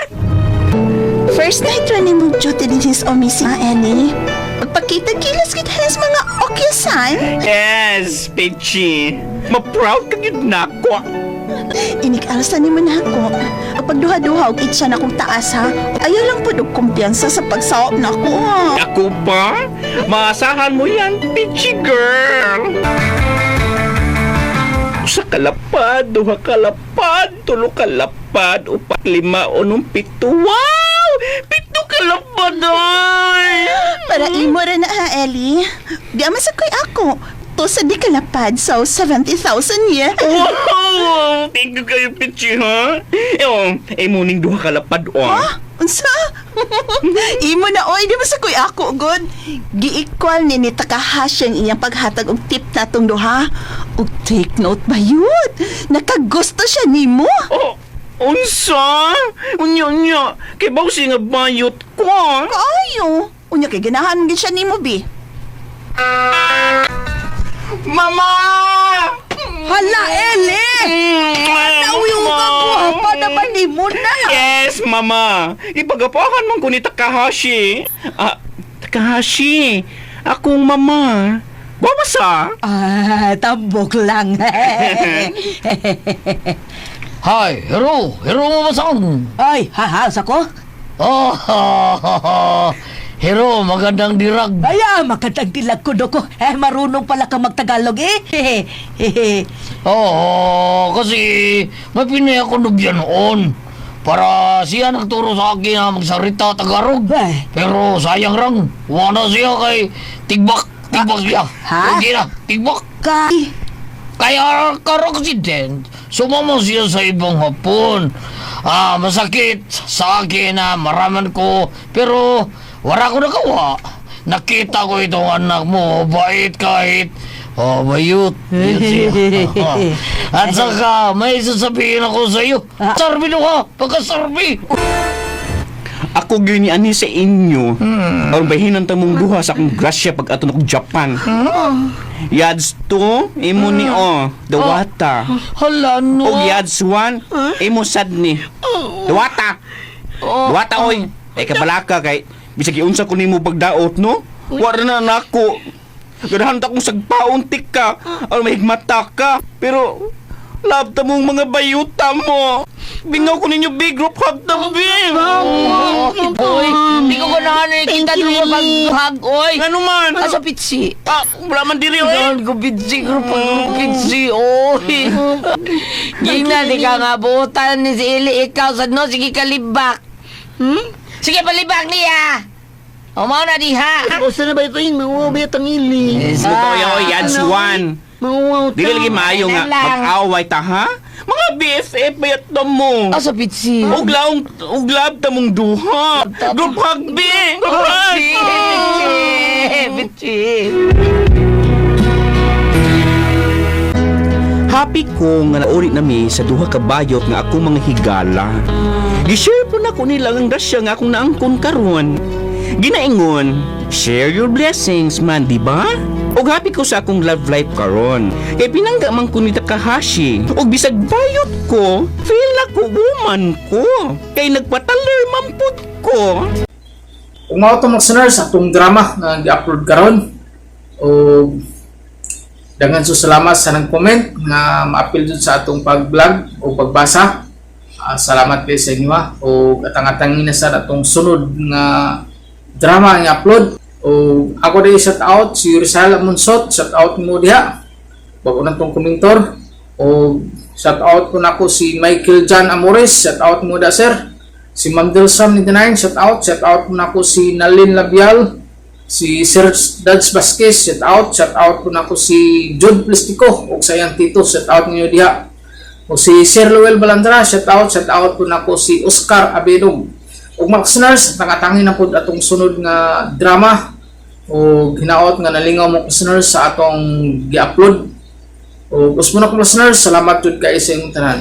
First night ra nimo duty din his omisi, ha, Ellie? Pagpakita kilos gid has mga okyasan. Yes, Pichi! Ma-proud ka yun na ako! Inig-alsa nimo na ako. Ang pagduha-duha og itsa na kong taas ha. Ayaw lang pud og kumpiyansa sa pagsaop na ako. Ha. Ako pa? Maasahan mo yan, Pichi girl! Usa ka lapad, duha ka lapad, tulo ka lapad, upat, lima, unong, pito. Wow! Pito ka lapad, ay! Para imo ra na ha, Ellie. Di ama sa koy ako. To sa di kalapad, so 70,000 yeah. Wow! Thank you kayo, Pichi, ha? Eh, oh, eh, muning duha ka lapad, oh. Ha? Unsa? Imo na oy, di ba sa koy ako god? Gi-equal ni Takahashi ang iyang paghatag og tip natong duha. Og take note ba yun? Nakagusto siya nimo. Oh, unsa? Unya, unya. Kay baw siya nga bayot ko, ah. Kaayo. Unya kay ganahan gid siya nimo bi. Mama! Hala, Eli! Nauyo ka guwapa naman nimo na. Yes, mama. Ipagapakan man ko ni Takahashi. Ah, Takahashi. Akong mama. Babasa. Ah, tambok lang. Hi, hero. Hero mo ba saan? Ay, haha, sa ko? Oh, hero, magandang dirag. Ay, ah, magandang dilag ko doko. Eh, marunong pala ka magtagalog eh. Oo, kasi may Pinay ako nubya noon. Para siya nagturo sa akin na magsarita Tagalog. Pero sayang rang, wala siya kay tigbak, tigbak siya. Ha? Hindi na, tigbak. Kay? Kaya kar-accident, sumama siya sa ibang hapon. Ah, masakit sa akin na maraman ko, pero wala ko nagawa. Nakita ko itong anak mo, bait kahit oh, bayut. Yun siya. At saka, may sasabihin ako sa iyo. Sarbi no ka, pagkasarbi. Ako gyud ni ani sa inyo. Aron bahinan ta mong duha sa akong grasya pag ato akong Japan. Yads 2, imo ni o, dawata. Hala no. Og yads 1, imo sad ni. Dawata. Dawata oy. Ay kabalaka kay bisag giunsa ko nimo pagdaot no. Wala na nako. Ganahan ta kong sagpaon ka. Aron mahigmata ka. Pero love ta mong mga bayuta mo. Bingaw ko ninyo big group hug ta bim. Oy, di ko ganahan eh. Kita doon pag-hug, oy. Ano man? Asa pitsi? Ah, wala man diri oy. Ganahan ko pitsi, group pag pitsi, oy. Gina, di ka nga buutan ni si Ili. Ikaw sa no, sige kalibak. Sige, palibak niya. O, mao na diha. Usa na ba ito yun? Manguwaw ba itang ili? Mukaw ya oy, yads 1. Manguwaw ta. Dili lagi maayo nga Ano lang. mag-away ta ha? Mga BFF bayat na mo. Asa pitsi? Og laong og love ta mong duha. Group hug be. Group hug. Pitsi, pitsi. Happy ko nga nauri nami sa duha ka bayot nga akong mga higala. Gishare po nako nila ang grasya nga akong naangkon karon. Ginaingon, share your blessings man, di ba? Og happy ko sa akong love life karon. Kay pinangga man ko ni Takahashi. Og bisag bayot ko, feel na ko woman ko. Kay nagpataler man pud ko. Ug mao to mga listeners atong drama nga gi-upload karon. Og daghan so salamat sa nag-comment nga maapil jud sa atong pag-vlog o pagbasa. Ah, salamat kay sa inyo ah. Og atang-atangin na sa atong sunod nga drama nga upload. Og ako diri shout out si Rizal Monsot, shout out mo diha. Bago na tong komentor. Og shout out ko nako si Michael John Amores, shout out mo da sir. Si Ma'am Delsam 99, shout out. Shout out mo nako si Nalin Labial, si Sir Dads Vasquez, shout out. Shout out ko nako si Jude Plastico ug sa iyang tito, shout out ninyo diha. O si Sir Luel Balandra, shout out. Shout out ko nako si Oscar Abedog. Ug mga listeners, tangatangin na pud atong sunod nga drama o hinaot nga nalingaw mo listeners sa atong gi-upload. O gusto mo na ko listeners, salamat jud kay sa inyong tanan.